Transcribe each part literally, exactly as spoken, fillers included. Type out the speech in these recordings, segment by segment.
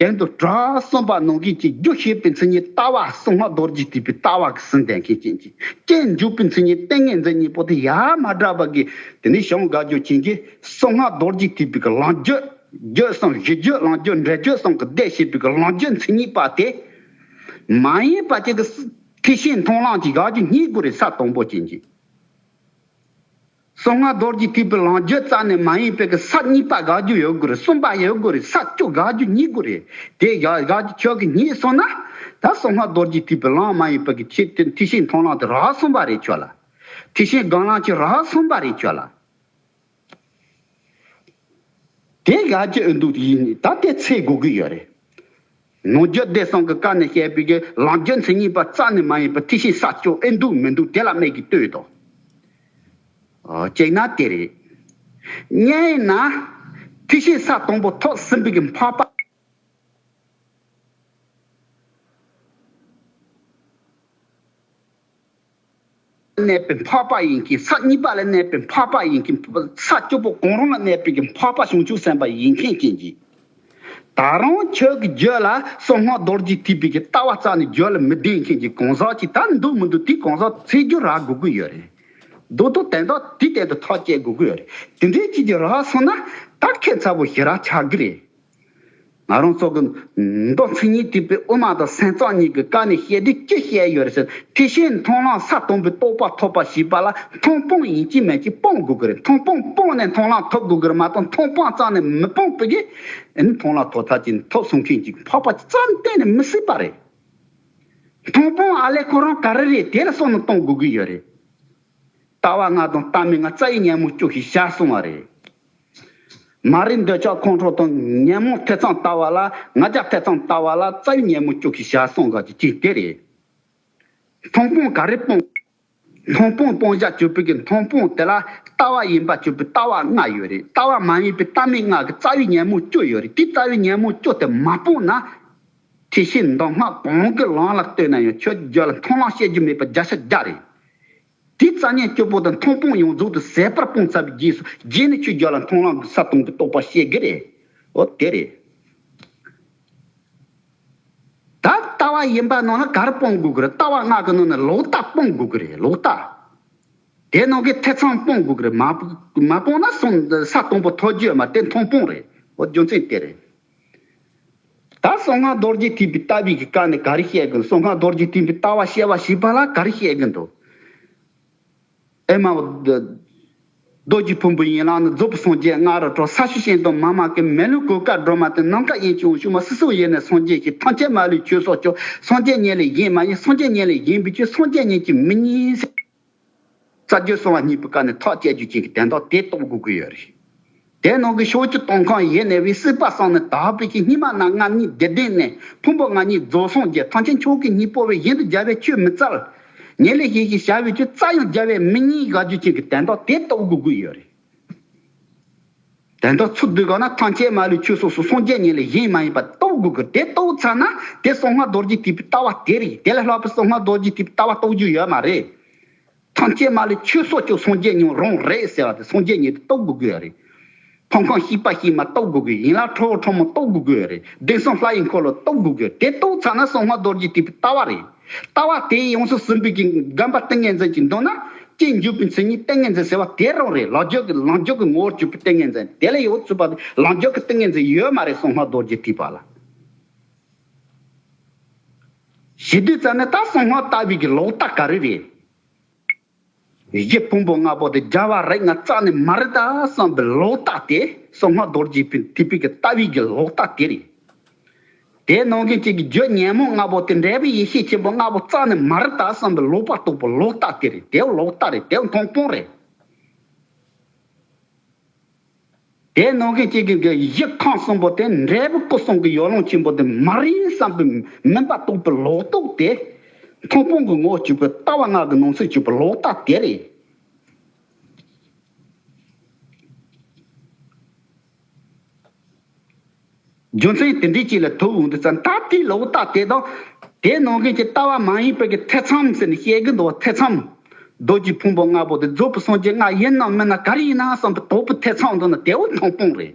དོན་དུ་གྲུབ་གསུངས་པ་ནང་བཞིན་གྱི་རྒྱུ་ཤེས་པའི་མཚན་ཉིད་ལྟ་བ་གསང་སྔགས་རྡོ་རྗེ་ཐེག་པའི་ལྟ་བ་གི་ཟིན་ལྡན་མཁན་ཅན་གྱི་རྐྱེན་འཇུག་པའི་མཚན་ཉིད་ཏིང་ངེ་འཛིན་གཉིས་པོ་དེ་ཡ་མ་བསྒྲགས་པ་གི་དེ་ནས་བྱང་དགའ་རྒྱུ་ཅན་གྱི་གསང་སྔགས་རྡོ་རྗེ་ཐེག་པའི་གི་ལམ་རྒྱུད་རྒྱུད་གསུམ་གཞི་རྒྱུད་ལམ་རྒྱུད་འབྲས་རྒྱུད་གསུམ་གི་སྡེ་བྱེད་པའི་གི་ལམ་རྒྱུད་མཚན་ཉིད་པ་དེ་མ་ཡིན་པ་ཅིག་གི་ཐེག་ཆེན་མཐོང་ལམ་གྱི་དགག་རྒྱུ་གཉིས་དགོས་རེད། ས་དང་པོ་ཅན་གྱི། གསང་སྔགས་རྡོ་རྗེ་ཐེག་པའི་ལམ་རྒྱུད་རྩ་ནས་མ་ཡིན་པའི་གི་ས་གཉིས་པ་དགག་རྒྱུ་ཡོད་དགོས་རེད། གསུམ་པ་ཡོད་དགོས་རེད། ས་བཅུ་དགག་རྒྱུ་གཉིས་དགོས་རེད། དེ་དགག་དགག་རྒྱུ་ཁྱོད་ཀྱི་གཉིས་སོང་ན། ད་གསང་སྔགས་རྡོ་རྗེ་ཐེག་པའི་ལམ་མ་ཡིན་པའི་གི་ཆེད་དུ་ཐེག་ཆེན་མཐོང་ལམ་དེ་རགས་གསུམ་པ་རེད་ཁྱོད་ལ། ཐེག་ཆེན་སྒོམ་ལམ་གྱི་རགས་གསུམ་པ་རེད་ཁྱོད་ལ། དེ་དགག་རྒྱུ་ཨེ་འདུག་ཡིན་ད་དེ་ཚེ་དགོས་ཀྱི་ཡོད་རེད། ནང་རྒྱུད་སྡེ་གསུམ་གྱི་བཀའ་ནས་བཤད་པའི་གི་ལམ་རྒྱུད་མཚན་ཉིད་པ་རྩ་ནས་མ་ཡིན་པ་ཐེག་ཆེན་ས་བཅུ་ཨེ་འདུག་མི་འདུག་དེ་ལ་དམིགས་ཀྱིས་ལྟོས་དང་། ཨོ་གཅིག་ན་དེ་རེད། གཉིས་ན་ཐེག་ཆེན་ས་དང་པོ་ཐོབ་ཟིན་པའི་གི་འཕགས་པ། གནས་པའི་འཕགས་པ་ཡིན་གྱི། ས་གཉིས་པ་ལ་གནས་པའི་འཕགས་པ་ཡིན་གྱི། ས་བཅུ་པོ་གང་རུང་ལ་གནས་པའི་གི་འཕགས་པ་བྱང་ཆུབ་སེམས་དཔའ་ཡིན་མཁན་ཅན་གྱི། ད་རུང་ཁྱོད་ཀྱི་རྒྱུད་ལ་གསང་སྔགས་རྡོ་རྗེ་ཐེག་པའི་གི་ལྟ་བ་རྩ་ནས་རྒྱུད་ལ་མི་ལྡན་མཁན་གྱི་གང་ཟག་ཅིག་ད་འདུག་མི་འདུག་དེ་གང་ཟག་ཚེ་རྒྱུད་རག་དགོས་ཀྱི་ཡོད་རེད། རྡོ་ཐོག་དན་རྟགས་དེ་དོན་དུ་ཐག་བཅད་དགོས་ཀྱི་ཡོད་རེད། དེ་འདྲའི་ཅིག་གི་རག་སོང་ན་ད་ཁྱད་མཚར་པོ་ཞེ་དྲག་ཆགས་ཀྱི་རེད། ང་རང་ཚོ་གི་མདོ་མཚན་ཉིད་ཐེག་པའི་དབུ་མ་དང་སེམས་ཙམ་གཉིས་ཀྱི་བཀའ་ནས་བཤད་དུས་ཅི་བཤད་ཡོད་རེད་ཟེར། ཐེག་ཆེན་མཐོང་ལམ་ས་དང་པོའི་རྟོགས་པ་ཐོབ་པ་ཞེས་པ་ལ་མཐོང་སྤང་ཡིན་གཅིག་མིན་གཅིག་སྤང་དགོས་ཀྱི་རེད། མཐོང་སྤང་སྤངས་ནས་མཐོང་ལམ་ཐོབ་དགོས་ཀྱི་རེད་མ་གཏོགས། མཐོང་སྤང་རྩ་ནས་མི་སྤངས་པའི་གི་ཨ་ནི་མཐོང་ལམ་ཐོབ་ཐབས་ཀྱི་ཐོབ་སོང་མཁན་གྱི་འཕགས་པ་ཅིག་རྩ་ནས་གཏན་ནས་མི་སྲིད་པ་རེད། མཐོང་སྤང་ཨ་ལས་ཁོ་རང་ག་རེ་རེད་དེ་ལ་བསམ་བློ་གཏོང་དགོས་ཀྱི་ཡོད་རེད། ལྟ་བ་ལྔ་དང་ལྟ་མིན་ལྔ་རྩ་བའི་ཉོན་མོངས་བཅུ་ཞེས་བྱ་གསུངས་པ་རེད། མ་རིག་འདོད་ཆགས་ཁོང་ཁྲོ་དང་ཉོན་མོངས་ཐེ་ཚོམ་ལྟ་བ་ལ་ང་རྒྱལ་ཐེ་ཚོམ་ལྟ་བ་ལ་རྩ་བའི་ཉོན་མོངས་བཅུ་ཞེས་བྱ་གསུངས་པ་ཅིག་དེ་རེད། མཐོང་སྤང་ག་རེ་སྤོང་། མཐོང་སྤང་སྤང་བྱ་གཅོད་པའི་གི་མཐོང་སྤང་དེ་ལ་ལྟ་བ་ཡིན་པ་གཅོད་པའི་ལྟ་བ་ལྔ་ཡོད་རེད། ལྟ་བ་མ་ཡིན་པའི་ལྟ་མིན་ལྔ་གི་རྩ་བའི་ཉོན་མོངས་བཅུ་ཡོད་རེད། དེ་རྩ་བའི་ཉོན་མོངས་བཅུ་དེ་མ་སྤངས་ན། ཐེག་ཆེན་གདམས་ངག་གང་གི་ལམ་ལ་ལྟོས་ན་ཡང་ཁྱོད་རྒྱུད་ལ་མཐོང་ལམ་བཤད་རྒྱུ་མེད་པ་བརྒྱ་ཆ་བརྒྱ་རེད། དེ་རྩ་ཉོན་བཅུ་པོ་དང་མཐོང་སྤང་ཡོངས་རྫོགས་དེ་ཟད་པར་སྤངས་ཚར་བའི་རྗེས་སུ་རྗེས་ནས་ཁྱོད་རྒྱུད་ལ་མཐོང་ལམ་གྱི་ས་དང་པོའི་རྟོགས་པ་བཤད་ཀྱི་རེད། འོ་དེ་རེད། ད་ལྟ་བ་ཡིན་པ་ནང་ན་ག་རེ་སྤོང་དགོས་ཀྱི་རེད། ལྟ་བ་ལྔ་གི་ནང་ན་ལོག་ལྟ་སྤོང་དགོས་ཀྱི་རེད། ལོག་ལྟ། དེ་ནང་གི་ཐེ་ཚོམ་སྤོང་དགོས་ཀྱི་རེད། མ་མ་སྤོང་ན་གསུང་ས་དང་པོ་ཐོབ་རྒྱུ་ཡོད་མ་རེད། དེ་མཐོང་སྤང་རེད། འོ་རྒྱུ་མཚན་དེ་རེད། ད་གསང་སྔགས་རྡོ་རྗེ་ཐེག་པའི་ལྟ་བའི་གི་བཀའ་ནི་ག་རེ་བཤད་དགོས། གསང་སྔགས་རྡོ་རྗེ་ཐེག་པའི་ལྟ་བ་བཤད་པ་ཞེས་པ་ལ་ག་རེ་བཤད་དགོས་འདུག་ཨེ་མ། རྡོ་རྗེ་ཕུང་པོའི་ཡན་ལག་ནི་རྫོགས་པའི་སངས་རྒྱས་ལྔ་རུ་གྲོལ། ས་བཅུ་ཞིང་དུ་མ་མ་གི་མི་ལུས་གོས་དཀར་སྒྲོལ་མ་སྟེ། ནམ་མཁའ་དབྱིངས་ཀྱི་འོད་ཞུ་མ། སྲིད་གསུམ་ཡེ་ནས་སངས་རྒྱས་ཤིང་། ཐམས་ཅད་མ་ལུས་ཆོས་སོགས་ཀྱང་། སངས་རྒྱས་ཉིད་ལས་གཞན་མ་ཡིན། སངས་རྒྱས་ཉིད་ལས་གཞན་པའི་ཆོས། སངས་རྒྱས་ཉིད་ཀྱིས་མི་རྙེད་ཟེར། རྩ་རྒྱུད་གསང་བ་གཉིས་པའི་བཀའ་ནས་ཐག་བཅད་རྒྱུ་ཅན་གྱི་དོན་དག་དེ་རྟོགས་དགོས་ཀྱི་ཡོད་རེད། དེ་ནང་གི་ཕྱོགས་བཅུ་དུང་ཁང་ཡེ་ནས་པའི་སྲིད་པ་གསུམ་ནས་དག་པའི་ཕྱིར། སྙིགས་མ་རྣམ་ལྔ་གཉིས་བདེ་ལྡན་ནས། ཕུང་པོ་ལྔ་གཉིས་རྫོགས་སངས་རྒྱས། ཐམས་ཅད་མཆོག་གི་སྙིང་པོ་བས། གཞན་དུ་སྦྱར་བས་ཆོས་མི་རྩལ། ཉིད་ལས་གཞན་ཞེས་བྱ་བའི་ཆོས། རྩལ་ཡང་སྦྱར་བས་མི་རྙེད། དགག་རྒྱུ་ཅན་གྱི་དོན་དག་དེ་རྟོགས་དགོས་ཀྱི་ཡོད་རེད། དོན་དག་ཚུར་བསྡུས་གང་ན་ཐམས་ཅད་མ་ལུས་ཆོས་སོ་སོ་སངས་རྒྱས་ཉིད་ལས་གཞན་མ་ཡིན་པ་རྟོགས་དགོས་ཀྱི། དེ་རྟོགས་ཚར་ན་དེ་གསང་སྔགས་རྡོ་རྗེ་ཐེག་པའི་ལྟ་བ་དེ་རེད། དེ་ལས་ལྷག་པའི་གསང་སྔགས་རྡོ་རྗེ་ཐེག་པའི་ལྟ་བ་རྟོགས་རྒྱུ་ཡོད་མ་རེད། ཐམས་ཅད་མ་ལུས་ཆོས་སོགས་ཀྱང་སངས་རྒྱས་ཉིད་རང་རེད་ཟེར་བ་དེ་སངས་རྒྱས་ཉིད་དེ་རྟོགས་དགོས་ཀྱི་རེད། ཕུང་ཁམས་སྐྱེས་པ་སྐྱེས་མ་རྟོགས་དགོས་ཀྱི། ཡན་ལག་ཁྲོ་བོ་ཁྲོ་མོ་རྟོགས་དགོས་ཀྱི་རེད། གདོན་གསུམ་ལྷ་ཡི་འཁོར་ལོ་རྟོགས་དགོས་ཀྱི་རེད། དེ་རྟོགས་ཚར་ན་གསང་སྔགས་རྡོ་རྗེ་ཐེག་པའི་ལྟ་བ་རེད། ལྟ་བ་དེ་ཡོངས་སུ་ཟིན་པའི་གི་སྒོམ་པ་ཏིང་ངེ་འཛིན་གྱི་འདོད་ན་རྐྱེན་འཇུག་པའི་མཚན་ཉིད་ཏིང་ངེ་འཛིན་ཟེར་བ་དེ་རང་རེད། ལམ་རྒྱུད་ཀྱི་ལམ་རྒྱུད་ཀྱི་ངོ་བོར་གྱུར་པའི་ཏིང་ངེ་འཛིན་དེ་ལས་ཡོད་ཚུལ་པ་དེ་ལམ་རྒྱུད་ཀྱི་ཏིང་ངེ་འཛིན་ཡོད་མ་རེད། གསང་སྔགས་རྡོ་རྗེ་ཐེག་པ་ལ། ཞེ་དུས་ཙམ་ནས་ད་གསང་སྔགས་ལྟ་བའི་གི་ལོག་ལྟ་ག་རེ་རེད། གཞི་ཕུང་པོ་ལྔ་པོ་དེ་སྦྱར་བ་རིགས་ལྔ་རྩ་ནས་མ་རེད་ད་བསམ་པའི་ལོག་ལྟ་དེ་གསང་སྔགས་རྡོ་རྗེ་ཐེག་པའི་གི་ལྟ་བའི་གི་ལོག་ལྟ་དེ་རེད། དེ་ནང་བཞིན་གཅིག་གི་རྒྱུ་ཉོན་མོངས་ལྔ་པོ་དེ་འབྲས་བུ་ཡེ་ཤེས་ཆེན་པོ་ལྔ་པོ་རྩ་ནས་མ་རེད་ད་བསམ་པའི་ལོག་པ་རྟོགས་པའི་ལོག་ལྟ་དེ་རེད། དེ་ལོག་ལྟ་རེད། དེ་མཐོང་སྤང་རེད། དེ་ནང་བཞིན་གཅིག་གི་གཞི་ཁམས་གསུམ་པོ་དེ་འབྲས་བུ་སྐུ་གསུམ་གྱི་ཡོ་ལང་ཆེན་པོ་དེ་མ་རེད་བསམ་པའི་མིན་པ་རྟོགས་པའི་ལོག་རྟོག་དེ་མཐོང་སྤང་གི་ངོ་བོ་གཅིག་པའི་ལྟ་བ་ལྔ་གི་ནང་ཚུད་གཅིག་པའི་ལོག་ལྟ་དེ་རེད། རྒྱུ་མཚན་དེ་འདྲའི་ཅིག་ལ་ཐུག་འོང་དུས་ཙམ་ད་དེའི་ལོག་ལྟ་དེ་དང་། དེ་ནང་བཞིན་གྱི་ལྟ་བ་མ་ཡིན་པའི་གི་ཐེ་ཚོམ་ཟེར་ནས་བཤད་གི་འདུག་བ། ཐེ་ཚོམ། རྡོ་རྗེ་ཕུང་པོ་ལྔ་པོ་དེ་རྫོགས་པའི་སངས་རྒྱས་ལྔ་ཡིན་ནམ་མིན་ན་ག་རེ་ཡིན་ན་བསམ་པའི་དོགས་པའི་ཐེ་ཚོམ་འདུག་ན་དེ་བོ་མཐོང་སྤང་རེད།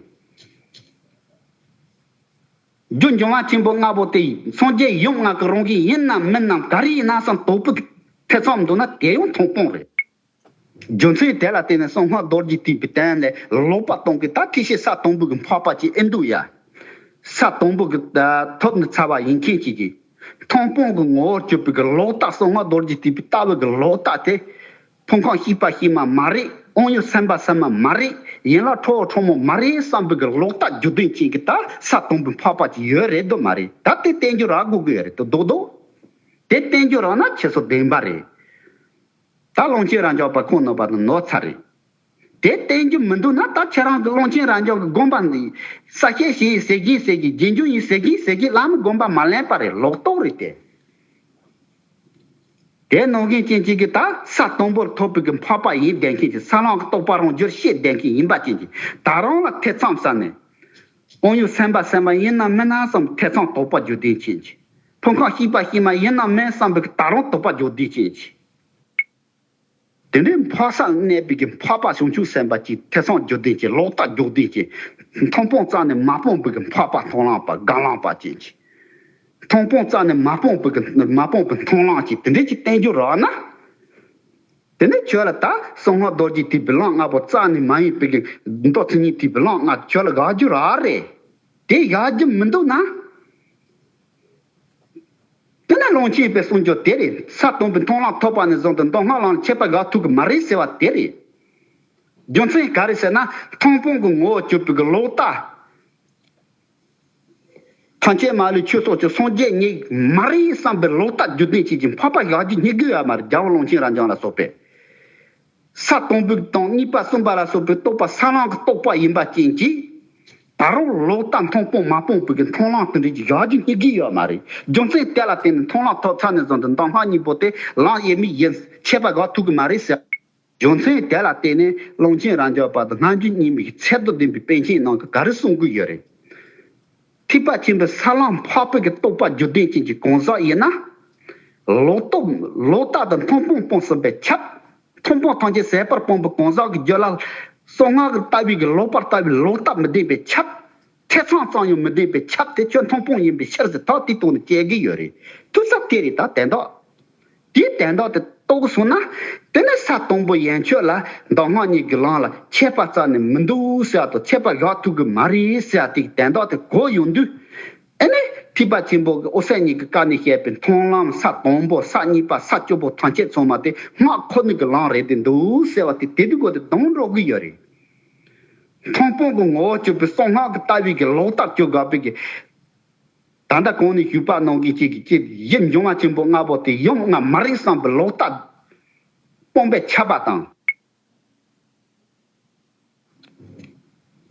རྒྱུ་འབྱུང་བ་ཆེན་པོ་ལྔ་པོ་དེ་སངས་རྒྱས་ཡུམ་ལྔ་གི་རང་བཞིན་ཡིན་ནམ་མིན་ནམ་ག་རེ་ཡིན་ན་བསམ་དོགས་པའི་ཐེ་ཚོམ་འདུག་ན་དེ་ཡང་མཐོང་སྤང་རེད། རྒྱུ་མཚན་དེ་ལ་བརྟེན་ནས་གསང་སྔགས་རྡོ་རྗེ་ཐེག་པའི་སྟེང་ནས་ལོག་པ་གཏོང་གི་ད་ཐེག་ཆེན་ས་དང་པོ་གི་འཕགས་པ་ཅིག་ཨེ་འདུག་ཡ། ས་དང་པོ་གི་ཐོབ་ནས་ཚར་བ་ཡིན་མཁན་ཅིག་གིས་མཐོང་སྤང་གི་ངོ་བོར་གྱུར་པའི་གི་ལོག་ལྟ་གསང་སྔགས་རྡོ་རྗེ་ཐེག་པའི་ལྟ་བུ་གི་ལོག་ལྟ་དེ། ཕུང་ཁམས་གཤིས་པ་གཤིས་མ་མ་རེད། དབང་ཡོད་སེམས་དཔའ་སེམས་མ་མ་རེད། ཡན་ལག་ཁྲོ་བོ་ཁྲོ་མོ་མ་རེད་བསམ་པའི་གི་ལོག་ལྟ་རྒྱུ་ལྡན་ཅན་གྱི་ད་ས་དང་པོའི་འཕགས་པ་ཅིག་ཡོད་རེད་དོ་མ་རེད། ད་དེ་བསྟན་རྒྱུ་རག་དགོས་ཀྱི་ཡོད་རེད་དོ་རྡོག་རྡོག་དེ་བསྟན་རྒྱུ་རག་ན་ཁྱེད་ཚོ་བདེན་པ་རེད། ད་ཀློང་ཆེན་རབ་འབྱམས་པ་ཁོང་ནང་པ་དང་ནོར་ཚར་རེད། དེ་བསྟན་རྒྱུ་མི་འདུག་ན་ད་ཁྱེད་རང་གི་ཀློང་ཆེན་རབ་འབྱམས་ཀྱི་དགོངས་པ་འདི་ས་སྐྱེས་ཞེས་ཟེར་གྱིན་ཟེར་གྱིན་རྗེས་འཇུག་ཡིན་ཟེར་གྱིན་ཟེར་གྱིན་བླ་མའི་དགོངས་པ་མ་ལེན་པ་རེད། ལོག་རྟོག་རེད་དེ། དེ་ནང་བཞིན་ཅན་གཅིག་གིས་ད་ས་དང་པོར་ཐོབ་པའི་གི་འཕགས་པ་ཡིན་བསྡད་མཁན་གྱི་ས་ལམ་གྱི་རྟོགས་པ་རང་རྒྱུད་ཤེས་བསྡད་མཁན་ཡིན་པ་ཅན་གྱི་ད་རང་ལ་ཐེ་ཚོམ་ཟ་ནས། དབང་ཡོད་སེམས་དཔའ་སེམས་དཔའ་ཡིན་ནམ་མིན་ན་བསམ་ཐེ་ཚོམ་དོགས་པ་རྒྱུ་ལྡན་ཅན་གྱི། ཕུང་ཁམས་གཤིས་པ་གཤིས་མ་ཡིན་ནམ་མིན་བསམ་པའི་གི་ད་རང་དོགས་པ་རྒྱུ་ལྡན་ཅན་གྱི། དེ་འདྲའི་འཕགས་སར་གནས་པའི་གི་འཕགས་པ་བྱང་ཆུབ་སེམས་དཔའ་གྱི་ཐེ་ཚོམ་རྒྱུ་ལྡན་གྱི་ལོག་ལྟ་རྒྱུ་ལྡན་གྱི། མཐོང་སྤང་རྩ་ནས་མ་སྤངས་པའི་གི་འཕགས་པ་མཐོང་ལམ་པ་སྒོམ་ལམ་པ་ཅན་གྱི། མཐོང་སྤང་རྩ་ནས་མ་སྤངས་པའི་གི་མ་སྤངས་པའི་མཐོང་ལམ་གྱི་དེ་འདྲའི་གྱི་བསྟན་རྒྱུ་རག་ན། དེ་ནས་ཁྱོད་ལ་ད་གསང་སྔགས་རྡོ་རྗེ་ཐེག་པའི་ལམ་ལྔ་པོ་རྩ་ནས་མ་ཡིན་པའི་གི་མདོ་མཚན་ཉིད་ཐེག་པའི་ལམ་ལྔ་ཁྱོད་ལ་དགག་རྒྱུ་རག་རེད། དེ་དགག་རྒྱུ་མི་འདུག་ན། དེ་ནས་ཀློང་ཆེན་པའི་གསུང་རྒྱུ་དེ་རེད། ས་དང་པོའི་མཐོང་ལམ་ཐོབ་པ་ནས་བཟུང་སྟེ་མདོ་སྔགས་ལམ་ལ་ཁྱད་པར་དགག་ཐུབ་ཀྱི་མ་རེད་ཟེར་བ་དེ་རེད། རྒྱུ་མཚན་ག་རེ་ཟེར་ན་མཐོང་སྤང་གི་ངོ་བོར་གྱུར་པའི་གི་ལོག་ལྟ། ཐམས་ཅད་མ་ལུས་ཆོས་སོགས་ཀྱི་སངས་རྒྱས་ཉིད་མ་རེད་བསམ་པའི་ལོག་ལྟ་རྒྱུ་ལྡན་བྱེད་ཀྱི་འཕགས་པ་དགག་རྒྱུ་སྙིང་གི་ཡོད་མ་རེད། རྒྱལ་བ་ཀློང་ཆེན་རབ་འབྱམས་ལ་སོགས་པས། ས་དང་པོའི་དང་གཉིས་པ་གསུམ་པ་ལ་སོགས་པའི་རྟོགས་པ་ས་ལམ་གྱི་རྟོགས་པ་ཡིན་པ་ཅན་གྱིས། ད་རུང་ལོག་ལྟ་མཐོང་སྤང་མ་སྤངས་པའི་གི་མཐོང་ལམ་དེ་འདྲ་ཅིག་དགག་རྒྱུ་སྙིང་གི་ཡོད་མ་རེད། རྒྱུ་མཚན་དེ་ལ་བརྟེན་ནས་མཐོང་ལམ་ཐོབ་ཚར་ནས་བཟུང་སྟེ་མདོ་སྔགས་གཉིས་པོ་དེ་ལམ་དབྱེར་མེད་ཡིན་ཁྱད་པར་དགག་ཐུབ་ཀྱི་མ་རེད་ཟེར། རྒྱུ་མཚན་དེ་ལ་བརྟེན་ནས་ཀློང་ཆེན་རབ་འབྱམས་པ་དང་རྣལ་འབྱོར་རྙིང་མའི་ཚད་དང་ལྡན་པའི་པཎ་ཆེན་ནང་གི་ག་རེ་གསུང་གི་ཡོད་རེད། ཐེག་པ་ཆེན་པོའི་ས་ལམ་འཕགས་པའི་གི་རྟོགས་པ་རྒྱུ་ལྡན་ཅན་གྱི་གང་ཟག་ཡིན་ན། ལོག་རྟོག་ལོག་ལྟ་དང་མཐོང་སྤང་སྤངས་ཟིན་པས་ཁྱབ། མཐོང་སྤང་ཐམས་ཅད་ཟད་པར་སྤངས་པའི་གང་ཟག་གི་རྒྱུད་ལ། གསང་སྔགས་ཀྱི་ལྟ་བའི་གི་ལོག་པར་ལྟ་བའི་ལོག་ལྟ་མི་ལྡན་པས་ཁྱབ། ཐེ་ཚོམ་ཙམ་ཡང་མི་ལྡན་པས་ཁྱབ་སྟེ་ཁྱོད་མཐོང་སྤང་ཡིན་པའི་ཕྱིར་ཟེར་ཐག་དེའི་ཐོག་ནས་བཅད་ཀྱི་ཡོད་རེད། ཐུག་ས་དེ་རེད་ད་དོན་དག་དེའི་དོན་དག་དེ་རྟོགས་སོང་ན། དེ་ནི་ས་དང་པོ་ཡན་ཆོད་ལ་མདོ་སྔགས་གཉིས་ཀྱི་ལམ་ལ་ཁྱད་པར་རྩ་ནས་མི་འདུག་ཟེར་བ་དང་ཁྱད་པར་དགག་ཐུབ་ཀྱི་མ་རེད་ཟེར་བ་དེ་གི་དོན་དག་དེ་གོ་ཡོང་དུས། ཨེ་ནི་ཐེག་པ་ཆེན་པོ་གི་འོད་གསལ་གཉིས་ཀྱི་བཀའ་ནས་བཤད་པའི་མཐོང་ལམ་ས་དང་པོ་ས་གཉིས་པ་ས་བཅུ་པོ་ཐམས་ཅད་ཚང་མ་དེ་སྔགས་ཁོ་ན་གི་ལམ་རེད་དེ་འདུག་ཟེར་བ་དེ་དེ་དུས་གོ་དེ་དོན་འགྲོ་གི་ཡོད་རེད། མཐོང་སྤང་གི་ངོ་བོ་གྱུར་པའི་གསང་སྔགས་ཀྱི་ལྟ་བའི་གི་ལོག་ལྟ་བཅོས་དགག་པའི་གི། ད་ལྟ་གོང་ནས་ཞུས་པ་ནང་བཞིན་གཅིག་གིས་གཅིག་གཞི་འབྱུང་བ་ཆེན་པོ་ལྔ་པོ་དེ་ཡུམ་ལྔ་མ་རེད་བསམ་པའི་ལོག་ལྟ་སྤོང་པས་ཁྱབ་པ་དང་།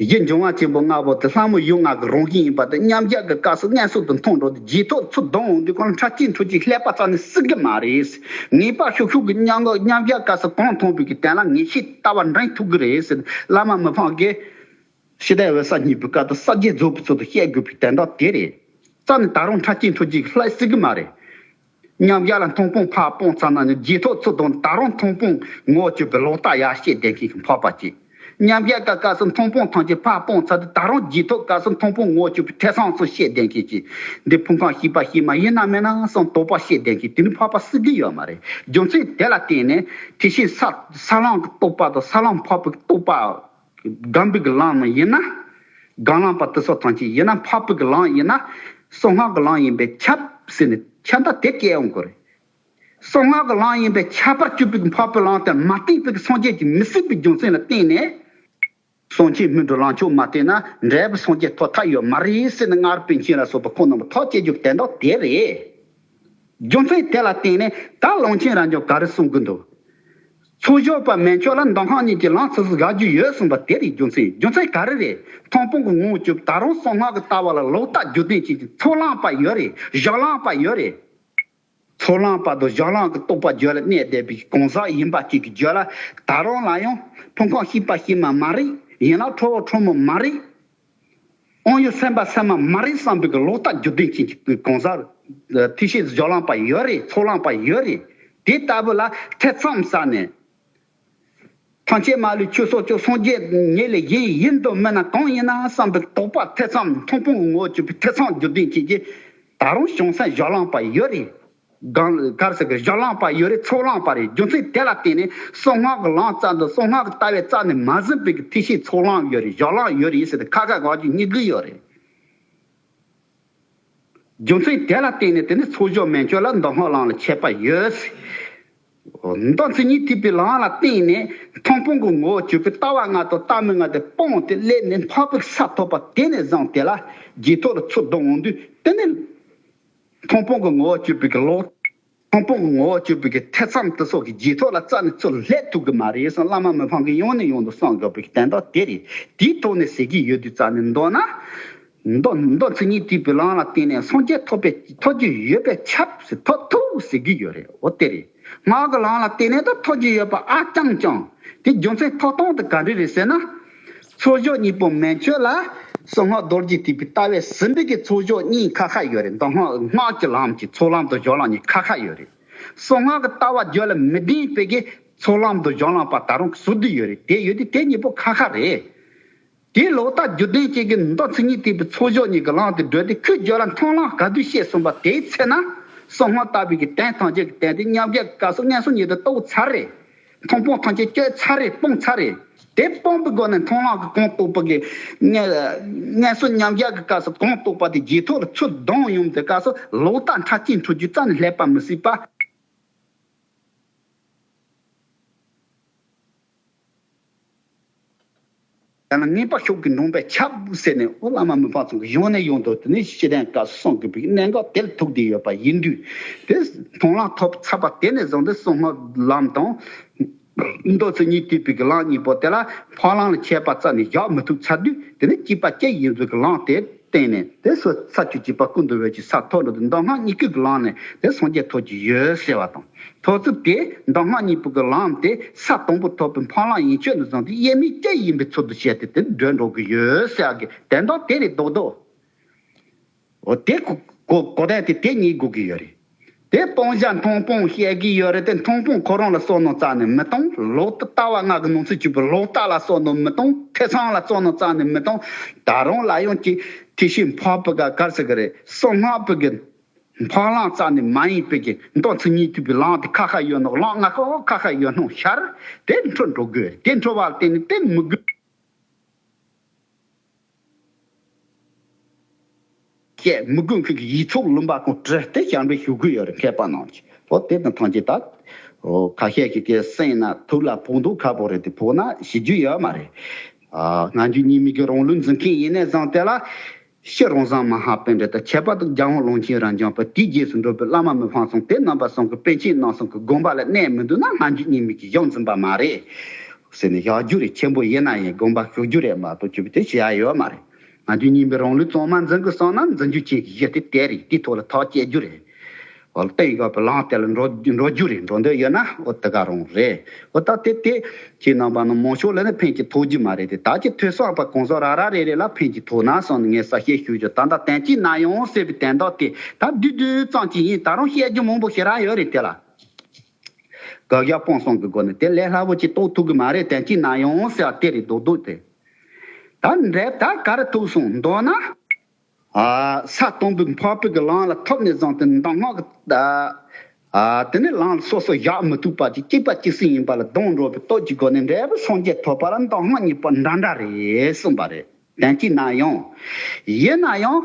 གཞི་འབྱུང་བ་ཆེན་པོ་ལྔ་པོ་དེ་ལྷ་མོ་ཡུམ་ལྔ་གི་རང་བཞིན་ཡིན་པ་དེ་མཉམ་གཞག་གི་སྐབས་སུ་མངོན་སུམ་དུ་མཐོང་འགྲོ་དུས་རྗེས་ཐོབ་ཚུར་ལྡང་འོང་དུས་ཁོང་ཁྲ་ཅིག་འཕྲོ་ཅིག་ཀླད་པ་རྩ་ནས་སྲིད་གི་མ་རེད། ངེས་པར་ཤུགས་ཤུགས་ཀྱི་མཉམ་མཉམ་གཞག་སྐབས་སུ་གང་མཐོང་པའི་གི་དོན་ལ་ངེས་ཤེས་ལྟ་བ་འདྲེན་ཐུབ་ཀྱི་རེད་ཟེར་བླ་མ་མི་ཕམ་གྱིས། ཤེས་ལྡན་འོད་གསལ་གཉིས་པའི་སྐབས་དུ་ས་བརྒྱད་རྫོགས་པའི་ཚུལ་དུ་བཤད་དགོས་པའི་དོན་དག་དེ་རེད། རྩ་ནས་ད་རུང་ཁྲ་ཅིག་འཕྲོ་ཅིག་ལྷག་སྲིད་ཀྱི་མ་རེད། མཉམ་གཞག་ལ་མཐོང་སྤང་ཕར་སྤོང་ཚར་ན་ནི་རྗེས་ཐོབ་ཚུར་ལྡང་ད་རུང་མཐོང་སྤང་ངོ་བོ་གྱུར་པའི་ལོག་ལྟ་ཡར་བཤད་བསྡད་མཁན་གྱི་འཕགས་པ་ཅིག་མཉམ་གཞག་གི་སྐབས་སུ་མཐོང་སྤང་ཐམས་ཅད་ཕར་སྤོང་ཚར་དུས་ད་རུང་རྗེས་ཐོབ་སྐབས་སུ་མཐོང་སྤང་ངོ་བོ་གྱུར་པའི་ཐེ་ཚོམ་ཚུར་བཤད་བསྡད་མཁན་ཅིག་འདི་ཕུང་ཁམས་གཤིས་པ་གཤིས་མ་ཡིན་ན་མིན་ན་བསམ་དོགས་པ་བཤད་བསྡད་མཁན་དེ་ནི་འཕགས་པ་སྲིད་ཀྱི་ཡོད་མ་རེད། རྒྱུ་མཚན་དེ་ལ་བརྟེན་ནས་དེ་བཞིན་ས་ས་ལམ་གྱི་རྟོགས་པ་དང་ས་ལམ་འཕགས་པའི་རྟོགས་པ། སྒོམ་པའི་གི་ལམ་ཡིན་ན། སྒོམ་ལམ་པ་དེ་ཚོ་ཐམས་ཅད་ཡིན་ན་འཕགས་པའི་གི་ལམ་ཡིན་ན། གསང་སྔགས་ཀྱི་ལམ་ཡིན་པས་ཁྱབ་ཟེར་ནས་ཁྱབ་མཐའ་དེ་བཀལ་ཡོང་དགོས་རེད། གསང་སྔགས་ཀྱི་ལམ་ཡིན་པས་ཁྱབ་པར་གྱུར་པའི་འཕགས་པའི་ལམ་དེ་མ་བསྟེན་པའི་གི་སངས་རྒྱས་ཀྱིས་མི་སྲིད་པའི་རྒྱུ་མཚན་ལ་བརྟེན་ནས། གསང་ཆེན་སྨིན་གྲོལ་ལམ་མཆོག་མ་བསྟེན་ན་འབྲས་བུ་སངས་རྒྱས་ཐོབ་ཐབས་ཡོད་མ་རེད་ཟེར་ནས་སྔར་པཎ་ཆེན་ལ་སོགས་པ་ཁོང་རྣམ་པ་ཐག་བཅད་རྒྱུ་དོན་དག་དེ་རེད། རྒྱུ་མཚན་དེ་ལ་བརྟེན་ནས་ད་ཀློང་ཆེན་རབ་འབྱམས་ག་རེ་གསུང་གི་འདུག་ཚུར་ཕྱོགས་པ་མན་ཆད་ལ་མདོ་སྔགས་གཉིས་ཀྱི་ལམ་ཚུལ་སུ་དགག་རྒྱུ་ཡོད་གསུངས་པ་དེ་རེད། རྒྱུ་མཚན་རྒྱུ་མཚན་ག་རེ་རེད། མཐོང་སྤང་གི་ངོ་བོ་གྱུར་ད་རུང་གསང་སྔགས་ཀྱི་ལྟ་བ་ལ་ལོག་ལྟ་རྒྱུ་ལྡན་ཅན་གྱི་ཚོགས་ལམ་པ་ཡོད་རེད། གཞག་ལམ་པ་ཡོད་རེད། ཚོགས་ལམ་པ་དང་གཞག་ལམ་གྱི་རྟོགས་པ་རྒྱུད་ལ་གནས་བསྡད་པའི་གང་ཟག་ཡིན་པ་གཅིག་གི་རྒྱུད་ལ་ད་རུང་ལ་ཡང་ཕུང་ཁམས་གཤིས་པ་གཤིས་མ་མ་རེད། ཡན་ལག་ཁྲོ་བོ་ཁྲོ་མོ་མ་རེད། དབང་ཡོད་སེམས་དཔའ་སེམས་མ་མ་རེད་བསམ་པའི་གི་ལོག་ལྟ་རྒྱུ་ལྡན་ཅན་གྱི་གང་ཟག་ཐེག་ཆེན་གཞག་ལམ་པ་ཡོད་རེད། ཚོགས་ལམ་པ་ཡོད་རེད། དེ་ལྟ་བུ་ལ་ཐེ་ཚོམ་ཟ་ནས། ཐམས་ཅད་མ་ལུས་ཆོས་སོ་ཅོག་སངས་རྒྱས་ཉིད་ལས་གཞན་ཡིན་དུ་མིན་ན་གང་ཡིན་ན་བསམ་པའི་དོགས་པ་ཐེ་ཚོམ་མཐོང་སྤང་གི་ངོ་བོ་གྱུར་པའི་ཐེ་ཚོམ་རྒྱུ་ལྡན་ཅན་གྱི་ད་རུང་བྱང་སེམས་སྦྱོར་ལམ་པ་ཡོད་རེད། གང་གར་ཟེར་གི་སྦྱོར་ལམ་པ་ཡོད་རེད། ཚོགས་ལམ་པ་རེད། རྒྱུ་མཚན་དེ་ལ་བརྟེན་ནས་གསང་སྔགས་ཀྱི་ལམ་རྩ་འདི་གསང་སྔགས་ཀྱི་ལྟ་བའི་རྩ་ནས་མ་ཟིན་པའི་གི་ཐེག་ཆེན་ཚོགས་ལམ་ཡོད་རེད། སྦྱོར་ལམ་ཡོད་རེད་ཟེར་ཏེ་ཁ་ཁ་གང་ཅི་གཉིས་ཀྱི་ཡོད་རེད། རྒྱུ་མཚན་དེ་ལ་བརྟེན་ནས་དེ་ནི་ཚོགས་སྦྱོར་མན་ཆད་ལ་མདོ་སྔགས་ལམ་ལ་ཁྱད་པར་ཡོད། མདོ་མཚན་ཉིད་ཐེག་པའི་ལམ་ལ་བརྟེན་ནས་མཐོང་སྤང་གི་ངོ་བོ་གྱུར་པའི་ལྟ་བ་ལྔ་དང་ལྟ་མིན་ལྔ་དེ་སྤངས་ཏེ་སླེབས་ནས་འཕགས་པའི་ས་ཐོབ་པ་དེ་ནས་བཟུང་དེ་ལ་རྗེས་ཐོབ་ལ་ཚུར་ལྡང་འོང་དུས་དེ་ནི་མཐོང་སྤང་གི་ངོ་བོ་གྱུར་པའི་གི་ལོག་མཐོང་སྤང་གི་ངོ་བོ་གྱུར་པའི་གི་ཐེ་ཚོམ་དེ་སོགས་ཀྱི་རྗེས་ཐོབ་ལ་རྩ་ནས་ཚུར་སླེབས་ཐུབ་ཀྱི་མ་རེད་ཟེར་བླ་མ་མི་ཕམ་གྱིས་ཡང་ནས་ཡང་དུ་གསུངས་དགོས་པའི་གི་དོན་དག་དེ་རེད། དེའི་ཐོག་ནས་ཟེར་གྱི་ཡོད་དུས་རྩ་ནས་མདོར་ན། མདོ་མདོ་མཚན་ཉིད་ཐེག་པའི་ལམ་ལ་བརྟེན་ནས་སངས་རྒྱས་ཐོབ་པའི་ཐོབ་རྒྱུ་ཡོད་པས་ཁྱབ་ཟེར་ཐོབ་ཐུབ་ཟེར་གྱི་ཡོད་རེད། འོ་དེ་རེད། སྔགས་ཀྱི་ལམ་ལ་བརྟེན་ནས་ད་ཐོབ་རྒྱུ་ཡོད་པ་ཨ་རྐྱང་རྐྱང་། དེ་རྒྱུ་མཚན་ཐོབ་སྟངས་དེ་ག་འདྲ་རེད་ཟེར་ན། ཚོགས་སྦྱོར་གཉིས་པོ་མན་ཆད་ལ་གསང་སྔགས་རྡོ་རྗེ་ཐེག་པའི་ལྟ་བས་ཟིན་པའི་གི་ཚོགས་སྦྱོར་གཉིས་ཁ་ཁ་ཡོད་རེད། མདོ་སྔགས་སྔགས་ཀྱི་ལམ་གྱི་ཚོགས་ལམ་དང་སྦྱོར་ལམ་གཉིས་ཁ་ཁ་ཡོད་རེད། གསང་སྔགས་ཀྱི་ལྟ་བ་རྒྱུད་ལ་མི་ལྡན་པའི་གི་ཚོགས་ལམ་དང་སྦྱོར་ལམ་པ་ད་རུང་ཟུར་དུ་ཡོད་རེད། དེ་ཡོད་དུས་དེ་གཉིས་པོ་ཁ་ཁ་རེད། དེའི་ལོག་ལྟ་རྒྱུ་ལྡན་ཅན་གྱི་མདོ་མཚན་ཉིད་ཐེག་པའི་ཚོགས་སྦྱོར་གཉིས་ཀྱི་ལམ་དེ་བགྲོད་དེ་ཁོའི་རྒྱུད་ལ་མཐོང་ལམ་ག་དུས་བཤད་གསུངས་པ་དེའི་ཚེ་ན། གསང་སྔགས་ལྟ་བུའི་གི་དོན་ཐམས་ཅད་ཀྱི་དོན་དེ་མཉམ་གཞག་གི་སྐབས་སུ་མངོན་སུམ་ཉིད་དུ་རྟོགས་ཚར་རེད། མཐོང་སྤང་ཐམས་ཅད་བཅད་ཚར་རེད། སྤངས་ཚར་རེད། དེ་སྤངས་པའི་སྒོ་ནས་མཐོང་ལམ་གྱི་གོང་དུ་བབས་པ་གི་མངོན་མངོན་སུམ་མཉམ་གཞག་གི་སྐབས་སུ་གོང་དུ་བབས་པ་དེ་རྗེས་ཐོབ་ལ་ཚུར་ལྡང་ཡོང་དུས་སྐབས་སུ་ལོག་ལྟ་ཕྲ་ཕྱིན་འཁྲུལ་རྒྱུ་རྩ་ནས་སླེབས་པ་མི་སྲིད་པ། ཡང་ན་ངེས་པ་ཤུགས་ཀྱིས་འདྲོངས་པས་ཁྱབ་ཟེར་ནས་ཨོ་བླ་མ་མི་ཕམ་ཚང་གིས་ཡང་ནས་ཡང་དུ་དེ་ནས་ཤེས་ལྡན་སྐབས་སུ་གསུངས་དགོས་པའི་གནད་འགག་དེར་ཐུག་བསྡད་ཡོད་པ་ཡིན་དུས། དེ་མཐོང་ལམ་ཐོབ་ཚར་བ་དེ་ནས་བཟུང་སྟེ་གསང་སྔགས་ལམ་དང་། མདོ་མཚན་ཉིད་ཐེག་པའི་གི་ལམ་གཉིས་པོ་དེ་ལ་འཕགས་ལམ་ལ་ཁྱད་པར་རྩ་ནས་བཞག་མི་ཐུབ་ཚར་དུས་དེ་ནས་གཅིག་པ་གཅིག་ཡིན་ཚུལ་གྱི་ལམ་དེ་བསྟན་ནས་དེ་སོ་ས་བཅུ་གཅིག་པ་ཀུན་ཏུ་སྦས་པའི་ས་ཐོབ་འགྲོ་དུས་མདོ་སྔགས་གཉིས་ཀའི་གི་ལམ་ནས་དེ་སངས་རྒྱས་ཐོབ་ཀྱི་ཡོད་ཟེར་བ་དང་། ཐོབ་ཚུལ་དེ་མདོ་སྔགས་གཉིས་པོ་གི་ལམ་དེ་ས་དང་པོ་ཐོབ་པའི་འཕགས་ལམ་ཡན་ཆད་ནས་བཟུང་སྟེ་དབྱེར་མེད་གཅིག་ཡིན་པའི་ཚུལ་དུ་བྱས་ཏེ་དེ་བགྲོད་འགྲོ་གི་ཡོད་ཟེར་གི་དོན་དག་དེ་རེད་མདོག་མདོག་འོ་དེ་གོ་གོ་གོ་དོན་དེ་དེ་གཉིས་དགོས་ཀྱི་ཡོད་རེད། དེ་སྤང་བྱ་མཐོང་སྤང་བཤད་ཀྱི་ཡོད་རེད་དེ་མཐོང་སྤང་ཁོ་རང་ལ་བསམ་བློ་རྩ་ནས་མི་གཏོང་། ལོག་ལྟ་ལྟ་བ་ལྔ་གི་ནང་ཚུད་གྱུར་པའི་ལོག་ལྟ་ལ་བསམ་བློ་མི་གཏོང་། ཐེ་ཚོམ་ལ་བསམ་བློ་རྩ་ནས་མི་གཏོང་། ད་རུང་ལ་ཡང་གཅིག་ཐེག་ཆེན་འཕགས་པའི་ག་གར་ཟེར་གི་རེད། གསང་སྔགས་པའི་གི་འཕགས་ལམ་རྩ་ནས་མ་ཡིན་པའི་གི་མདོ་མཚན་ཉིད་ཐེག་པའི་ལམ་དེ་ཁ་ཁ་ཡོད་ནོ། ལམ་ལྔ་ཁ་ཁ་ཡོད་ནོ་ཤར་དེ་འཁྲུལ་འགྲོ་དགོས། དེ་འཁྲུལ་བ་ལ་བརྟེན་ནས་དེ་མི་དགོས། ཀྱེ་མི་དགོས་མཁན་གྱི་ཡིག་ཚོགས་ལུང་པ་ཁོང་བྲིས་ཏེ་ཞལ་འདོན་ཞུ་གི་ཡོད་རེད། མཁས་པ་རྣམས་ཀྱིས་འོ་དེ་དང་ཐམས་ཅད་ད་འོ་ཁ་ཤས་ཀྱིས་ཀྱེ་སེམས་ན་ཐུགས་ལ་ཕོག་འདུག་ཁ་ཕོག་རེད་དེ་ཕོག་ན་ཞུ་རྒྱུ་ཡོད་མ་རེད། ཨ་སྔ་འགྱུར་རྙིང་མའི་གི་རང་ལུགས་འཛིན་མཁན་ཡིན་ནས་བཟུང་དེ་ལ་ཕྱི་རང་བཟང་མ་ཧཱ་པཎྜི་ཏ་ཁྱད་པར་དུ་རྒྱལ་དབང་ཀློང་ཆེན་རབ་འབྱམས་པ་དེའི་རྗེས་སུ་འགྲོ་བའི་བླ་མ་མི་ཕམ་ཚང་དེ་རྣམ་པ་གསུམ་གྱི་པཎ་ཆེན་རྣམ་གསུམ་གྱི་དགོངས་པ་ལ་གནས་མི་འདུག་ན་སྔ་འགྱུར་རྙིང་མའི་གི་གཞུང་འཛིན་པ་མ་རེད། ཟེར་ནས་བཞག་རྒྱུ་རེད། ཆེན་པོ་ཡིན་ན་ཡང་དགོངས་པ་ཞུ་རྒྱུ་རེད་མ་གཏོགས་ཅི་བྱེད་ཡ་ཡོད་མ་རེད། ང་ཚོའི་རྙིང་པའི་རང་ལུགས་གཙང་མ་འཛིན་དགོས་བསམ་ན་འཛིན་རྒྱུ་ཅན་གྱི་གཞི་དེ་དེ་རེད། དེའི་ཐོག་ལ་ཐག་བཅད་རྒྱུ་རེད། འོ་བསྟན་དགོས་པའི་ལམ་དེ་ལ་འགྲོ་འགྲོ་རྒྱུ་རེད། འགྲོ་འདོད་ཡོད་ན་འོ་དེ་ག་རང་རེད། འོ་ད་དེ་དེ་ཁྱེད་རྣམ་པ་རྣམས་མང་ཤོས་ལ་ནི་ཕན་གྱི་ཐོགས་རྒྱུ་མ་རེད་དེ། ད་ཀྱི་ཐོས་བསམ་པ་གང་ཟག་ར་ར་རེ་རེ་ལ་ཕན་གྱི་ཐོགས་ན་བསམ་ནས་ངས་གསལ་བཤད་ཞུ་རྒྱུ། ད་ལྟ་དོན་གྱིས་ན་ཡང་ཟེར་བའི་དོན་དག་དེ་ད་བསྡུས་བསྡུས་ཙམ་ཅིག་ཡིན། ད་རུང་བཤད་རྒྱུ་མང་པོ་ཞེ་དྲག་ཡོད་རེད་དེ་ལ། དགག་བཞག་སྤང་གསུམ་གྱི་སྒོ་ནས་དེ་ལས་སླ་པོ་ཅིག་རྟོགས་ཐུབ་ཀྱི་མ་རེད། དོན་གྱིས་ན་ཡང་ཟེར་བ་དེ་རེད་མདོག་མདོག་དེ། ད་འགྲེལ་ད་ག་རེ་ཐུག་སོང་མདོར་ན། ཨ་ས་དང་པོའི་འཕགས་པའི་གི་ལམ་ལ་ཐོབ་ནས་བཟུང་སྟེ་མདོ་སྔགས་ཀྱི་ཨ་དེ་ནས་ལམ་ལ་སོ་སོ་བཞག་མི་ཐུབ་པ་ཅིག་གཅིག་པ་གཅིག་སྲིད་ཡིན་པ་ལ་ལྡང་འགྲོ་བའི་སྟོབས་ཀྱི་སྒོ་ནས་འབྲས་བུ་སངས་རྒྱས་ཐོབ་པ་ལ་མདོ་སྔགས་གཉིས་པོ་འདྲ་འདྲ་རེད་གསུངས་པ་རེད། དོན་གྱིས་ན་ཡང་། ཡིན་ན་ཡང་།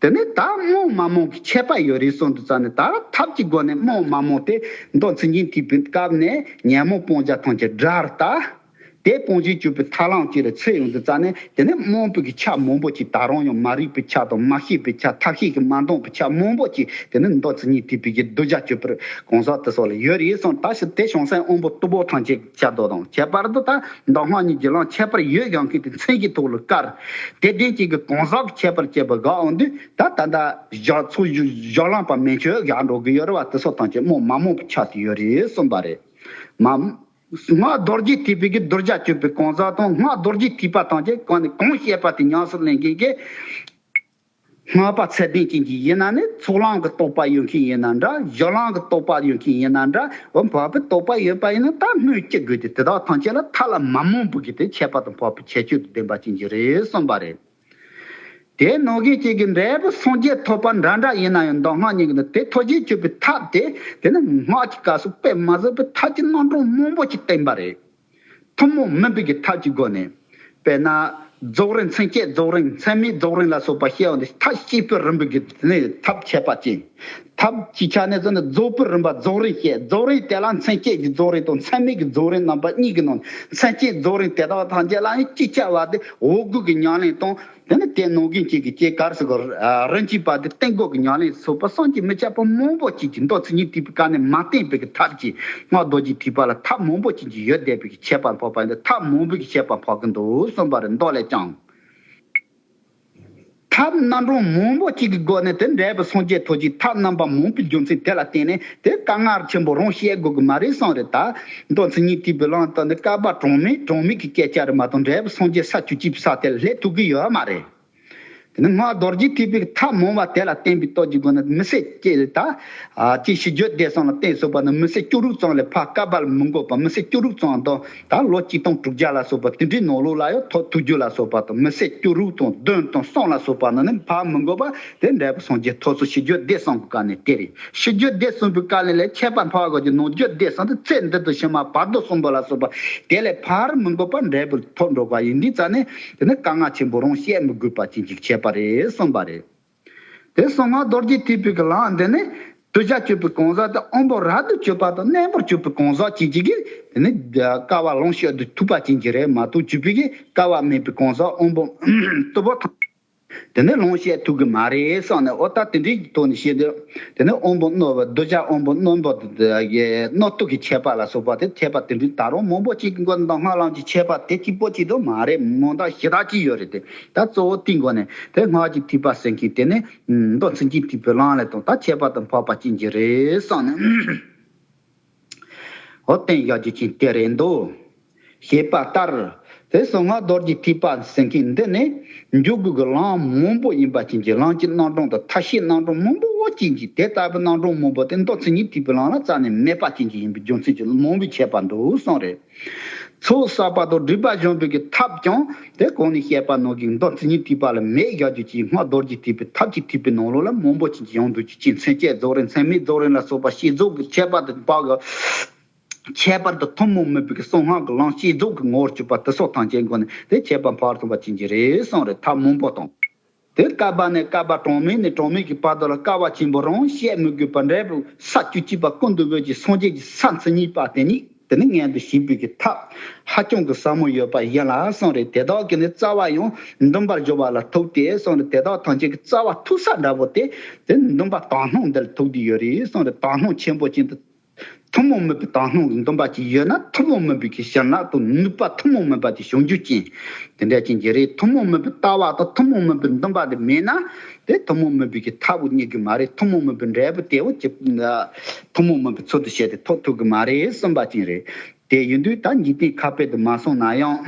དེ་ནི་ད་རྨོངས་མ་རྨོངས་ཀྱི་ཁྱད་པར་ཡོད་རེད་གསུངས་དུས་ཙ་ནས་ད་ཐབས་ཀྱི་སྒོ་ནས་རྨོངས་མ་རྨོངས་དེ་མདོ་མཚན་ཉིད་ཐེག་པའི་སྐབས་ནས་ཉོན་མོངས་སྤང་བྱ་ཐམས་ཅད་དགྲར་ལྟ། དེ་སྤོང་བྱེད་གྱུར་པའི་ཐར་ལམ་གཅིག་ལ་ཚུད་ཡོང་དུས་ཙ་ནས་དེ་ནི་རྨོངས་པའི་གི་ཆ་མང་པོ་ཅིག་ད་རུང་ཡང་མ་རིག་པའི་ཆ་དང་མ་ཤེས་པའི་ཆ་ཐབས་ཤེས་ཀྱིས་མ་འདང་པའི་ཆ་མང་པོ་ཅིག་དེ་ནི་མདོ་མཚན་ཉིད་ཐེག་པའི་གི་གདུལ་བྱ་གཅོད་པའི་གང་ཟག་དེ་ཚོ་ལ་ཡོད་རེད་གསུངས། ད་ཞིག་དེ་བྱང་སེམས་དབང་པོ་སྟུག་པོ་ཐམས་ཅད་ཆ་དོ་དང་ཁྱད་པར་དུ་ད་མདོ་སྔགས་གཉིས་ཀྱི་ལམ་ཁྱད་པར་ཡོད་ཀྱང་མཁན་དེ་མཚན་གྱི་ཐོག་ལ་བཀར། དེ་ལྡན་གཅིག་གི་གང་ཟག་གི་ཁྱད་པར་བཅས་པ་དགག་འོང་དུས་ད་ད་ལྟ་བཞག་ཚུལ་བཞག་ལམ་པ་མན་ཆད་བཞག་འགྲོ་གི་ཡོད་རེད་བ། དེ་ཚོ་ཐམས་ཅད་རྨོངས་མ་རྨོངས་པའི་ཆ་དེ་ཡོད་རེད་གསུངས་པ་རེད། མ་སྔགས་རྡོ་རྗེ་ཐེག་པའི་གི་གདུལ་བྱ་གཅོད་པའི་གང་ཟག་དང་སྔགས་རྡོ་རྗེ་ཐེག་པ་ཐམས་ཅད་གང་ནས་གང་བཤད་པ་དེ་ཉམས་སུ་ལེན་མཁན་གྱི། སྔགས་པ་ཚད་ལྡན་ཅན་གྱི་ཡིན་ན་ནི་ཚོགས་ལམ་གྱི་རྟོགས་པ་ཡོད་མཁན་ཡིན་ན་འདྲ། གཞི་ལམ་གྱི་རྟོགས་པ་ཡོད་མཁན་ཡིན་ན་འདྲ། འོ་འཕགས་པའི་རྟོགས་པ་ཡོད་པ་ཡིན་ན་ད་སྨོས་ཅི་དགོས་ཏེ། དེ་དག་ཐམས་ཅད་ལ་ཐབས་ལ་མ་རྨོངས་པའི་གི་དེ་ཁྱད་པར་དུ་འཕགས་པའི་ཁྱད་ཆོས་དང་ལྡན་པ་ཅན་གྱི་རེད་གསུངས་པ་རེད། དེ་ནང་བཞིན་གཅིག་གི་འབྲས་བུ་སངས་རྒྱས་ཐོབ་པ་འདྲ་འདྲ་ཡིན་ན་ཡང་མདོ་སྔགས་གཉིས་ཀྱི་ནང་དེ་ཐོབ་བྱེད་གཅོད་པའི་ཐབས་དེ། དེ་ནི་སྔགས་ཀྱི་སྐབས་སུ་དཔེ་མ་སྲིད་པའི་ཐབས་ཀྱི་རྣམ་གྲངས་མང་པོ་ཅིག་བསྟན་པ་རེད། ཐུན་མོང་མིན་པའི་གི་ཐབས་ཀྱི་སྒོ་ནས། དཔེར་ན། རྫོགས་རིམ་མཚན་བཅས་རྫོགས་རིམ་མཚན་མེད་རྫོགས་རིམ་ལ་སོགས་པ་བཤད་པ་འདི་ཐབས་སྐྱེས་བུ་རིམ་པའི་གི་ནི་ཐབས་ཁྱད་པར་ཅན། ཐབས་ཀྱི་ཆ་ནས་ཟེར་ན་རྫོགས་པའི་རིམ་པ་རྫོགས་རིམ་བཤད། རྫོགས་རིམ་དེ་ལ་མཚན་བཅས་ཀྱི་རྫོགས་རིམ་དང་མཚན་མེད་ཀྱི་རྫོགས་རིམ་རྣམ་པ་གཉིས་ཀྱི་ནང་མཚན་བཅས་རྫོགས་རིམ་དེ་དག་ཐམས་ཅད་ལ་ཡང་ཅི་བྱ་བ་དེ་འོ་སྐོལ་གྱི་ཉམས་ལེན་དང་། དེ་ནི་དེ་ནང་བཞིན་གཅིག་གི་སྐྱེ་གར་སོགས་རིམ་གྱིས་པ་དེ་བསྟན་སྒོ་གི་ཉམས་ལེན་སོགས་པ་བསམ་གྱིས་མི་ཁྱབ་པ་མང་པོ་ཅིག་གིས་མདོ་མཚན་ཉིད་ཐེག་པའི་སྐབས་ནས་མ་བསྟན་པའི་གི་ཐབས་ཀྱིས་སྔགས་རྡོ་རྗེ་ཐེག་པ་ལ་ཐབས་མང་པོ་ཅིག་གིས་ཡོད་བསྡད་པའི་གི་ཁྱད་པར་འཕགས་པ་ཡིན་ཏེ། ཐབས་མང་པོའི་གི་ཁྱད་པར་འཕགས་ཀྱི་འདུག་གསུངས་པ་རེད། མདོ་ལས་ཀྱང་། ཐབས་རྣམ་གྲངས་མང་པོ་ཅིག་གི་སྒོ་ནས་དེ་འབྲས་བུ་སངས་རྒྱས་ཐོབ་ཀྱི་ཐབས་རྣམ་པ་མང་པོའི་རྒྱུ་མཚན་དེ་ལ་བརྟེན་ནས་དེ་དཀའ་ངལ་ཆེན་པོ་རང་བཤད་དགོས་ཀྱི་མ་རེད་གསུངས་རེད། ད་མདོ་མཚན་ཉིད་ཐེག་པའི་ལམ་དུ་ནི་བསྐལ་པ་གྲངས་མེད་གྲངས་མེད་ཀྱི་སྐད་ཆ་རེད་མ་གཏོགས་འབྲས་བུ་སངས་རྒྱས་ས་བཅུ་གཅིག་པའི་ས་དེ་ལ་སླེབས་ཐུབ་ཀྱི་ཡོད་མ་རེད། དེ་ནི་སྔགས་རྡོ་རྗེ་ཐེག་པའི་ཐབས་མང་བ་དེ་ལ་བརྟེན་པའི་སྟོབས་ཀྱི་སྒོ་ནས་མི་ཟད་ཅེས་ད། ཨ་ཅེས་ཤིས་བརྗོད་བཟླས་གསུམ་ལ་བརྟེན་སོགས་པ་ནི་མི་ཚེ་སྐྱོ་རུག་ཙམ་ལས་ཕར་བསྐལ་པ་ལ་མི་འགོར་བར་མི་ཚེ་སྐྱོ་རུག་ཙམ་དང་ད་ལོ་གཅིག་སྟོང་དྲུག་བརྒྱ་ལ་སོགས་པ་དེ་འདྲའི་ནང་ལོགས་ལ་ཡང་ཐོབ་ཐུབ་རྒྱུ་ལ་སོགས་པ་དང་མི་ཚེ་སྐྱོ་རུག་དང་བདུན་དང་གསུམ་ལ་སོགས་པ་ནི་ནི་ཕར་མི་འགོར་བར་དེ་འབྲས་བུ་སངས་རྒྱས་ཐོབ་ཚུལ་ཤིས་བརྗོད་བཟླས་གསུམ་གྱི་སྐབས་ནས་དེ་རེད། ཤིས་བརྗོད་བཟླས་གསུམ་པའི་སྐབས་ནས་ལས་ཁྱད་པར་འཕགས་པའི་སྒོ་ཀྱི་ནང་བརྗོད་བཟླས་གསུམ་དེ་ཚེ་འདི་དང་ཕྱི་མ་བར་དོ་གསུམ་པོ་ལ་སོགས་པ་དེ་ལས་ཕར་མི་འགོར་བར་འབྲས་བུ་ཐོབ་འགྲོ་བ་ཡིན་དུས་ཙ་ནས་དེ་ནི་དཀའ་ངལ་ཆེན་པོ་རང་བཤད་མི་དགོས་པ་ཅན་གྱི་ཁྱད་པར་རེད་གསུངས་པ་རེད། དེ་གསུང་སྔགས་རྡོ་རྗེ་ཐེག་པའི་གི་ལམ་འདི་ནི་གདུལ་བྱ་སྤྱོད་པའི་གང་ཟག་དེ་དབང་པོ་རབ་ཏུ་སྤྱོད་པ་དང་རྣལ་འབྱོར་སྤྱོད་པའི་གང་ཟག་ཅན་གྱི་གི་དེ་ནི་དཀའ་བ་ལོངས་སྤྱོད་དུ་ཐུབ་པ་ཅན་གྱི་རེད་མ་གཏོགས་བཅུ་པའི་གི་དཀའ་བ་མེད་པའི་གང་ཟག་དབང་པོ་རྟུལ་པོ་དང་། དེ་ནི་ལོངས་སྤྱད་ཐུབ་ཀྱི་མ་རེད་གསུངས་ནས། འོ་ད་དེ་འདྲའི་ཐོག་ནས་བཤད་དུས་དེ་ནི་དབང་པོ་རྣོ་བ་གདུལ་བྱ་དབང་པོ་རྣོན་པོ་དེ་རྣོ་རྟུལ་གྱི་ཁྱད་པར་ལ་སོགས་པ་དེ་ཁྱད་པར་དེ་འདྲའི་ད་རུང་མང་པོ་ཅིག་གི་མགོ་ནས་མདོ་སྔགས་ལམ་གྱི་ཁྱད་པར་དེ་གཅིག་པོ་གཅིག་ཏུ་མ་རེད། མང་དག་ཞེ་དྲག་ཅིག་ཡོད་རེད་དེ། ད་གཙོ་བོ་དེའི་མགོ་ནས་དེ་སྔགས་ཀྱི་ཐེག་པ་ཟེར་མཁན་དེ་ནི་མདོ་མཚན་ཉིད་ཐེག་པའི་ལམ་ལས་དང་ད་ཁྱད་པར་དུ་འཕགས་པ་ཅན་གྱི་རེད་གསུངས་ནས། འོ་བསྟན་བཞག་རྒྱུ་ཅན་དེ་རེད་འདུག་ཞེས་པ་ལྟར། དེ་གསུང་སྔགས་རྡོ་རྗེ་ཐེག་པ་ཟེར་མཁན་འདི་ནི་འཇུག་དགོས་ཀྱི་ལམ་མང་པོ་ཡིན་པ་ཅན་གྱི་ལམ་གྱི་རྣམ་གྲངས་དང་ཐབས་ཤེས་རྣམ་གྲངས་མང་པོ་ཅན་གྱི་དེ་ལྟ་བུའི་རྣམ་གྲངས་མང་པོ་དེ་མདོ་མཚན་ཉིད་ཐེག་པའི་ལམ་ལ་རྩ་ནས་མེད་པ་ཅན་གྱི་ཡིན་པའི་རྒྱུ་མཚན་གྱིས་མང་པོའི་ཁྱད་པར་འདུག་གསུངས་རེད། ཚོགས་བསགས་པ་དང་སྒྲིབ་པ་སྦྱང་བའི་གི་ཐབས་ཀྱང་དེ་གོང་ནས་བཤད་པ་ནང་བཞིན་མདོ་མཚན་ཉིད་ཐེག་པ་ལ་མེད་བཞག་རྒྱུ་ཅན་སྔགས་རྡོ་རྗེ་ཐེག་པའི་ཐབས་ཀྱི་ཐེག་པའི་ནང་ལོགས་ལ་མང་པོ་ཅན་གྱི་ཡོང་འདུག་རྒྱུ་ཅན་མཚན་བཅས་རྫོགས་རིམ་མཚན་མེད་རྫོགས་རིམ་ལ་སོགས་པ་བསྐྱེད་རྫོགས་ཀྱི་ཁྱད་པར་དུ་འཕགས་ཀྱི། ཁྱད་པར་དུ་ཐུན་མོང་མིན་པའི་གསང་སྔགས་ཀྱི་ལམ་བསྐྱེད་རྫོགས་ཀྱི་ངོ་བོར་གྱུར་པ་དེ་སོགས་ཐམས་ཅད་སྒོ་ནས་དེ་ཁྱད་པར་འཕགས་ཐུབ་པ་ཅན་གྱི་རེད་གསུངས་རེད། ཐབས་མང་པོ་དང་། དེ་བསྐལ་པ་ནས་བསྐལ་པ་གྲངས་མེད་ནས་གྲངས་མེད་ཀྱི་བར་དུ་ལ་དཀའ་བ་ཆེན་པོ་རང་བཤད་མི་དགོས་པར་འབྲས་བུ་ས་བཅུ་གཅིག་པ་ཀུན་ཏུ་བོད་ཀྱི་སངས་རྒྱས་ཀྱི་ས་མཚན་ཉིད་པ་དེ་ཉིད་དེ་ནི་མངོན་དུ་བྱེད་པའི་གི་ཐབས་ཧ་ཅང་གི་ཟབ་མོ་ཡོད་པ་ཡིན་ལ་གསུངས་རེད། དེ་དག་གི་ནི་རྩ་བ་ཡང་འདུན་པར་གཞོལ་བ་ལ་ཐུག་སྟེ་གསུངས་རེད། དེ་དག་ཐམས་ཅད་ཀྱི་རྩ་བ་ཐུག་ས་འདྲ་པོ་དེ་དེ་འདུན་པ་དག་སྣང་འདི་ལ་ཐུག་བསྡད་ཡོད་རེད་གསུངས་རེད། དག་སྣང་ཆེན་པོ་ཅན་དུ། ཐུན་མོང་མིན་པའི་དག་སྣང་གི་འདུན་པ་ཅིག་ཡོད་ན་ཐུན་མོང་མིན་པའི་གི་ཞི་གནས་དང་ནུས་པ་ཐུན་མོང་མིན་པ་དེ་བྱུང་རྒྱུ་ཅན་དེ་འདྲ་ཅན་གྱི་རེད། ཐུན་མོང་མིན་པའི་ལྟ་བ་དང་ཐུན་མོང་མིན་པའི་འདུན་པ་དེ་མེད་ན་དེ་ཐུན་མོང་མིན་པའི་གི་ཐབས་རྙེད་གི་མ་རེད། ཐུན་མོང་མིན་པའི་འབྲས་བུ་དེ་བོ་ཅི་ཐུན་མོང་མིན་པའི་ཚུལ་དུ་བྱས་ཏེ་ཐོབ་ཐུབ་གི་མ་རེད་གསུངས་པ་ཅན་རེད། དེ་ཡིན་དུས་ད་འཇིག་རྟེན་ཁ་དཔེ་དུ་མ་སོང་ན་ཡང་།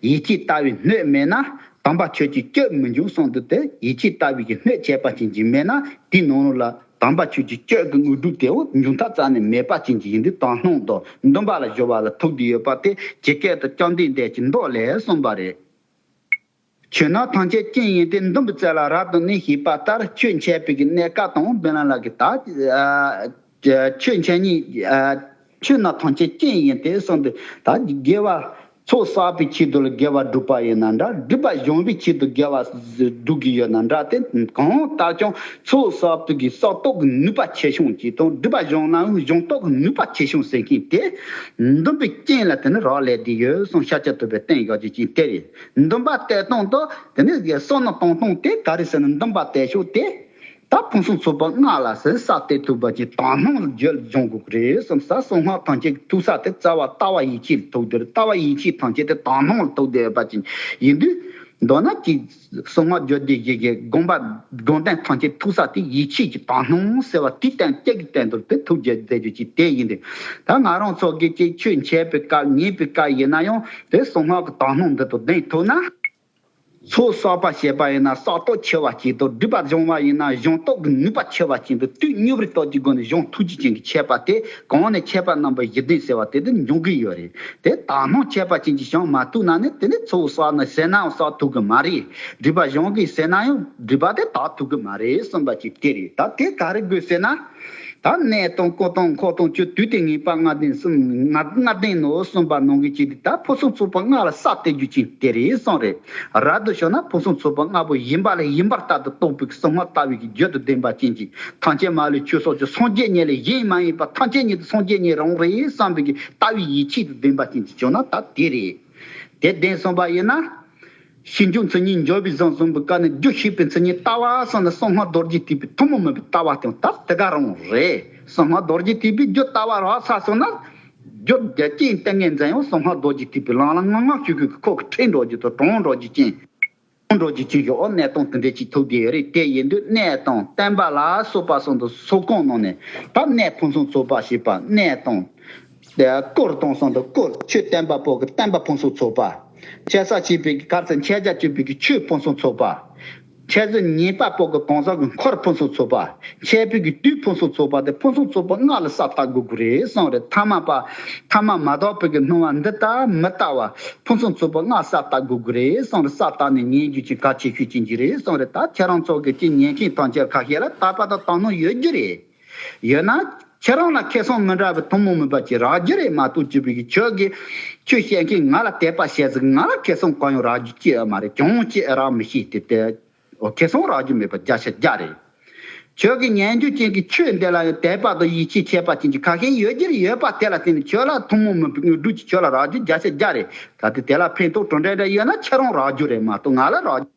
ཡིད་ཆེས་ལྟ་བའི་སྣོད་མེད་ན་དམ་པ་ཆོས་ཀྱི་སྤྱོད་མི་འབྱུང་གསུངས་འདུག་སྟེ། ཡིད་ཆེས་ལྟ་བའི་གི་སྣོད་བྱས་པ་ཅན་གྱི་མེད་ན་དེའི་ནང་ལོགས་ལ་དམ་པ་ཆོས་ཀྱི་སྤྱོད་ཀྱི་དངོས་གྲུབ་དེའོ་འབྱུང་ཐབས་རྩ་ནས་མེད་པ་ཅན་གྱི་ཡིན་དུས་དག་སྣང་དང་འདུན་པ་ལ་གཞོལ་བ་ལ་ཐུག་བསྡད་ཡོད་པ་དེ་ཇི་སྐད་དུ་བཅོམ་ལྡན་འདས་ཀྱིས་མདོ་ལས་གསུངས་པ་རེད། ཆོས་རྣམས་ཐམས་ཅད་རྐྱེན་ཡིན་ཏེ། འདུན་པའི་རྩེ་ལ་རབ་ཏུ་གནས། ཞེས་པ་ལྟར་ཆོས་འཆད་པའི་གི་གནས་སྐབས་དང་དཔེར་ན་ལ་གི་ད་ཆོས་འཆད་ཉིད་ཆོས་རྣམས་ཐམས་ཅད་རྐྱེན་ཡིན་ཏེ་གསུངས་ཏེ། ད་དགེ་བ་ཚོགས་བསགས་པའི་ཆེད་དུ་ལ་དགེ་བ་སྒྲུབ་པ་ཡིན་ན་འདྲ། སྒྲིབ་པ་སྦྱོང་བའི་ཆེད་དུ་དགེ་བ་སྒྲུབ་ཀྱི་ཡོད་ན་འདྲ། དེ་གང་ལྟར་ཀྱང་ཚོགས་བསགས་པའི་གི་བསགས་སྟོབས་ཀྱི་ནུས་པ་ཆེ་ཆུང་གཅིག་དང་། སྒྲིབ་པ་སྦྱོང་ནའང་སྦྱོང་སྟོབས་ཀྱི་ནུས་པ་ཆེ་ཆུང་ཟེར་མཁན་དེ་འདུན་པའི་རྐྱེན་ལ་དེ་ནི་རག་ལས་ཏེ་ཡོད་གསུངས། ཤཱཀྱ་ཐུབ་པས་བསྟན་ཡོད་ཀྱི་ཅིག་དེ་རེད། འདུན་པ་གཏད་སྟངས་དང་དེ་ནི་བསམ་མནོ་གཏོང་སྟངས་དེ་ག་རེ་ཟེར་ན་འདུན་པ་གཏད་ཕྱོགས་དེ། ད་ཕུན་སུམ་ཚོགས་པ་ལྔ་ལ་ཟེར་ས་དེ་ཐུབ་པ་ཅིག་དག་སྣང་ལ་བརྗོད་སྦྱོང་དགོས་ཀྱི་རེད་གསུངས། ས་གསང་སྔགས་ཐམས་ཅད་ཐུག་ས་དེ་རྩ་བ་ལྟ་བ་ཡིད་ཆེས་ལ་ཐུག་དེ་རེད། ལྟ་བ་ཡིད་ཆེས་ཐམས་ཅད་དེ་དག་སྣང་ལ་ཐུག་བསྡད་ཡོད་པ་ཅིག་ཡིན་དུས། མདོར་ན་ཅིག་གསང་སྔགས་རྒྱུད་སྡེ་བཞི་གི་དགོངས་པ་དགོངས་དོན་ཐམས་ཅད་ཐུག་ས་དེ་ཡིད་ཆེས་ཀྱི་དག་སྣང་ཟེར་བ་དེ་བསྟན་སྐྱེ་གི་སྟེང་དུ་དེ་ཐུགས་རྗེ་མཛད་རྒྱུ་ཅིག་དེ་ཡིན་ཏེ། ད་ང་རང་ཚོ་གིས་ཅིག་ཆོས་འཆད་པའི་སྐབས་ཉན་པའི་སྐབས་ཡིན་ན་ཡང་དེ་གསང་སྔགས་ཀྱི་དག་སྣང་འདི་དང་ལྡན་ཐུབ་ན། ཚོགས་བསགས་པ་བྱས་པ་ཡིན་ན་བསགས་སྟོབས་ཆེ་བ་ཅིག་དང་། སྒྲིབ་པ་སྦྱོང་བ་ཡིན་ན་སྦྱོང་སྟོབས་ཀྱི་ནུས་པ་ཆེ་བ་ཅིག་དང་། དུས་མཉམ་པའི་སྟོབས་ཀྱི་སྒོ་ནས་སྦྱོང་ཐུབ་རྒྱུ་ཅན་གྱི་ཆད་པ་དེ་གང་ནས་ཆད་པ་རྣམ་པར་བཞི་ལྡན་ཟེར་བ་དེ་དེ་འབྱུང་གི་ཡོད་རེད། དེ་དག་སྣང་ཆད་པ་ཅན་གྱི་བྱང་མ་ཐུབ་ན་ནི་དེ་ནི་ཚོགས་བསགས་ན་ཟེར་ནའང་བསགས་ཐུབ་གི་མ་རེད། སྒྲིབ་པ་སྦྱོང་གི་ཟེར་ན་ཡང་སྒྲིབ་པ་དེ་དག་ཐུབ་གི་མ་རེད་གསུངས་པ་ཅིག་དེ་རེད། ད་དེ་ག་རེ་དགོས་ཟེར་ན། ད་གནས་དང་སྐོར་དང་འཁོར་དང་ཆོས་དུས་དེ་ངེས་པ་ལྔ་ལྡན་གསུམ། ལྔ་ལྔ་ལྡན་ནོ་གསུངས་པ་ནང་གི་ཅིག་དེ་ད་ཕུན་སུམ་ཚོགས་པ་ལྔ་ལ་ས་གཏད་རྒྱུ་ཅན་དེ་རེད་གསུངས་རེད། རབ་ཏུ་བྱུང་ན་ཕུན་སུམ་ཚོགས་པ་ལྔ་པོ་ཡིན་པ་ལ་ཡིན་པར་རྟག་ཏུ་རྟོགས་པའི་གསང་སྔགས་ལྟ་བའི་རྒྱུད་དུ་ལྡན་པ་ཅན་གྱི་ཐམས་ཅད་མ་ལུས་ཆོས་སོགས་ཀྱི་སངས་རྒྱས་ཉིད་ལས་གཞན་མ་ཡིན་པ་ཐམས་ཅད་ཉིད་དུ་སངས་རྒྱས་ཉིད་རང་རེད་བསམ་པའི་ལྟ་བའི་ཡིད་ཆེས་དང་ལྡན་པ་ཅན་གྱི་བྱུང་ན་ད་དེ་རེད། དེ་ལྡན་སོང་བ་ཡིན་ན། ཤེས་འཇུག་མཚན་ཉིད་འབྱོར་པའི་གཟེངས་གསུམ་པོའི་བཀའ་ནི་རྒྱུ་ཤེས་པའི་མཚན་ཉིད་ལྟ་བ་གསུངས་ནས་གསང་སྔགས་རྡོ་རྗེ་ཐེག་པའི་ཐུན་མོང་མིན་པའི་ལྟ་བ་དེ་ད་དེ་ག་རང་རེད། གསང་སྔགས་རྡོ་རྗེ་ཐེག་པའི་རྒྱུ་ལྟ་བ་རག་ཚར་སོང་ན། རྒྱུ་རྒྱ་ཅན་ཏིང་ངེ་འཛིན་ཡང་གསང་སྔགས་རྡོ་རྗེ་ཐེག་པའི་ལམ་ལ་ངང་ངམ་ཤོད་དགོས་ཀྱི་ཁོ་གི་ཁྲིད་འགྲོ་རྒྱུ་དང་གྲོང་འགྲོ་རྒྱུ་ཅན། གྲོང་འགྲོ་རྒྱུ་ཅན་གྱི་འོ་གནས་སྟངས་དེ་འདྲ་ཅིག་ཐུག་བསྡད་ཡོད་རེད། དེ་ཡིན་དུས་གནས་དང་བསྟན་པ་ལ་སོགས་པ་གསུམ་དུ་སོགས་གང་གནང་ནས་ད་གནས་ཕུན་སུམ་ཚོགས་པ་ཞེས་པ་གནས་དང་། དེ་སྐོར་གཏོང་སོང་དུ་སྐོར་ཆོས་བསྟན་པ་པོ་གི་བསྟན་པ་ཕུན་སུམ་ཚོགས་པ། འཆད་ས་བྱེད་པའི་གི་གར་ཚེ་འཆད་རྒྱ་བྱེད་པའི་གི་ཆོས་ཕུན་སུམ་ཚོགས་པ། འཆད་རྩོད་ཉན་པ་པོ་གི་གང་ཟག་གི་འཁོར་ཕུན་སུམ་ཚོགས་པ། འཆད་པའི་གི་དུས་ཕུན་སུམ་ཚོགས་པ་དེ་ཕུན་སུམ་ཚོགས་པ་ལྔ་ལ་ས་བརྟག་དགོས་ཀྱི་རེད་གསུངས་རེད། ཐ་མ་པ། ཐ་མ་མ་དག་པའི་གི་སྣང་བ་འདི་ལྟ་མི་ལྟ་བ་ཕུན་སུམ་ཚོགས་པ་ལྔ་ས་བརྟག་དགོས་ཀྱི་རེད་གསུངས་རེད། ས་བརྟག་ནས་ཉན་རྒྱུ་ཅིག་གལ་ཆེ་ཤོས་ཅན་གྱི་རེད་གསུངས་རེད། ད་ཁྱེད་རང་ཚོ་གི་ཅིག་ཉན་མཁན་ཐམས་ཅད་ཁ་ཤས་ལ་དད་པ་དང་དག་སྣང་ཡོད་རྒྱུ་རེད། ཡོད་ན། ཁྱེད་རང་ལ་ཁེ་བཟང་མི་འདྲ་བའི་ཐུན་མོང་མིན་པ་ཅིག་རག་རྒྱུ་རེད་མ་གཏོགས་ཅིག་པའི་གི་ཁྱོད་ཀྱིས་ཁྱོད་བཤད་མཁན་ང་ལ་དད་པ་བྱས་ཟིག་ང་ལ་ཁེ་བཟང་གང་ཡང་རག་རྒྱུ་ཅི་ཡོད་མ་རེད། གྱོང་ཅི་ཨེ་རག་མི་ཤེས་ཏེ་དེ། ཁེ་བཟང་རག་རྒྱུ་མེད་པ་བརྒྱ་ཆ་བརྒྱ་རེད། ཁྱོད་ཀྱིས་ཉན་རྒྱུ་ཅན་གྱི་ཆོས་འདི་ལ་ཡང་དད་པ་དང་ཡིད་ཆེས་ཁྱད་པར་ཅན་གྱི་ཁ་ཤས་ཡོད་རྒྱུ་རེད། ཡོད་པ་དེ་ལ་བརྟེན་ནས་ཁྱོད་ལ་ཐུན་མོང་མིན་པའི་དངོས་གྲུབ་ཅིག་ཁྱོད་ལ་རག་རྒྱུ་བརྒྱ་ཆ་བརྒྱ་རེད། ད་དེ་དེ་ལ་ཕན་ཐོགས་གྲུབ་འབྲས་འདྲ་ཡོད་ན་ཁྱེད་རང་རག་རྒྱུ་རེད་མ་གཏོགས་ང་ལ་རག་རྒྱུ།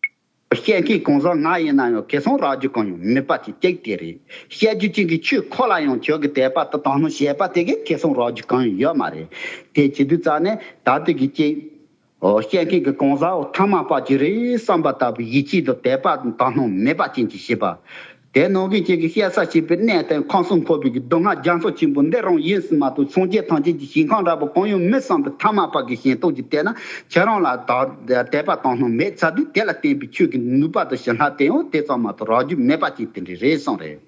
བཤད་མཁན་གང་ཟག་ང་ཡིན་ན་ཡང་ཁེ་བཟང་རག་རྒྱུ་གང་ཡང་མེད་པ་དེ་གཅིག་དེ་རེད། བཤད་རྒྱུ་ཅན་གྱི་ཆོས་ཁོ་ལ་ཡང་ཁྱོད་ཀྱི་དད་པ་དང་དག་སྣང་བྱས་པ་དེ་གིས་ཁེ་བཟང་རག་རྒྱུ་གང་ཡང་ཡོད་མ་རེད། དེ་བྱེད་དུས་ཙང་ནས་ད་ལྟ་གི་ཅིག་ཨོ། བཤད་མཁན་གྱི་གང་ཟག་འོ་ཐ་མལ་པ་ཅིག་རེད་བསམ་པ་ལྟ་བུའི་ཡིད་ཆེས་དང་དད་པ་དང་དག་སྣང་མེད་པ་ཅན་གྱི་བྱེད་པ། དེ་ནང་བཞིན་ཅན་གྱི་བཤད་ས་བྱེད་པའི་གནས་དེ་ཁམས་གསུམ་འཁོར་བའི་གི་སྡུག་བསྔལ་རྒྱ་མཚོ་ཆེན་པོ་འདི་རང་ཡིན་ཟེར་མ་གཏོགས་སངས་རྒྱས་ཐམས་ཅད་ཀྱི་ཞིང་ཁམས་འདྲ་པོ་གང་ཡང་མེད་བསམ་པའི་ཐ་མལ་པ་གི་ཞེན་སྟོབས་ཀྱིས་བལྟས་ན་ཁྱེད་རང་ལ་དད་དད་པ་དག་སྣང་མེད་ཚར་དུས་དེ་ལ་བརྟེན་པའི་ཆོས་ཀྱི་ནུས་པ་དང་ཞི་ལྷག་དེ་ཡང་དེ་ཙམ་མ་གཏོགས་རག་རྒྱུ་མེད་པ་ཅན་དེ་འདྲ་རེད་གསུངས་རེད།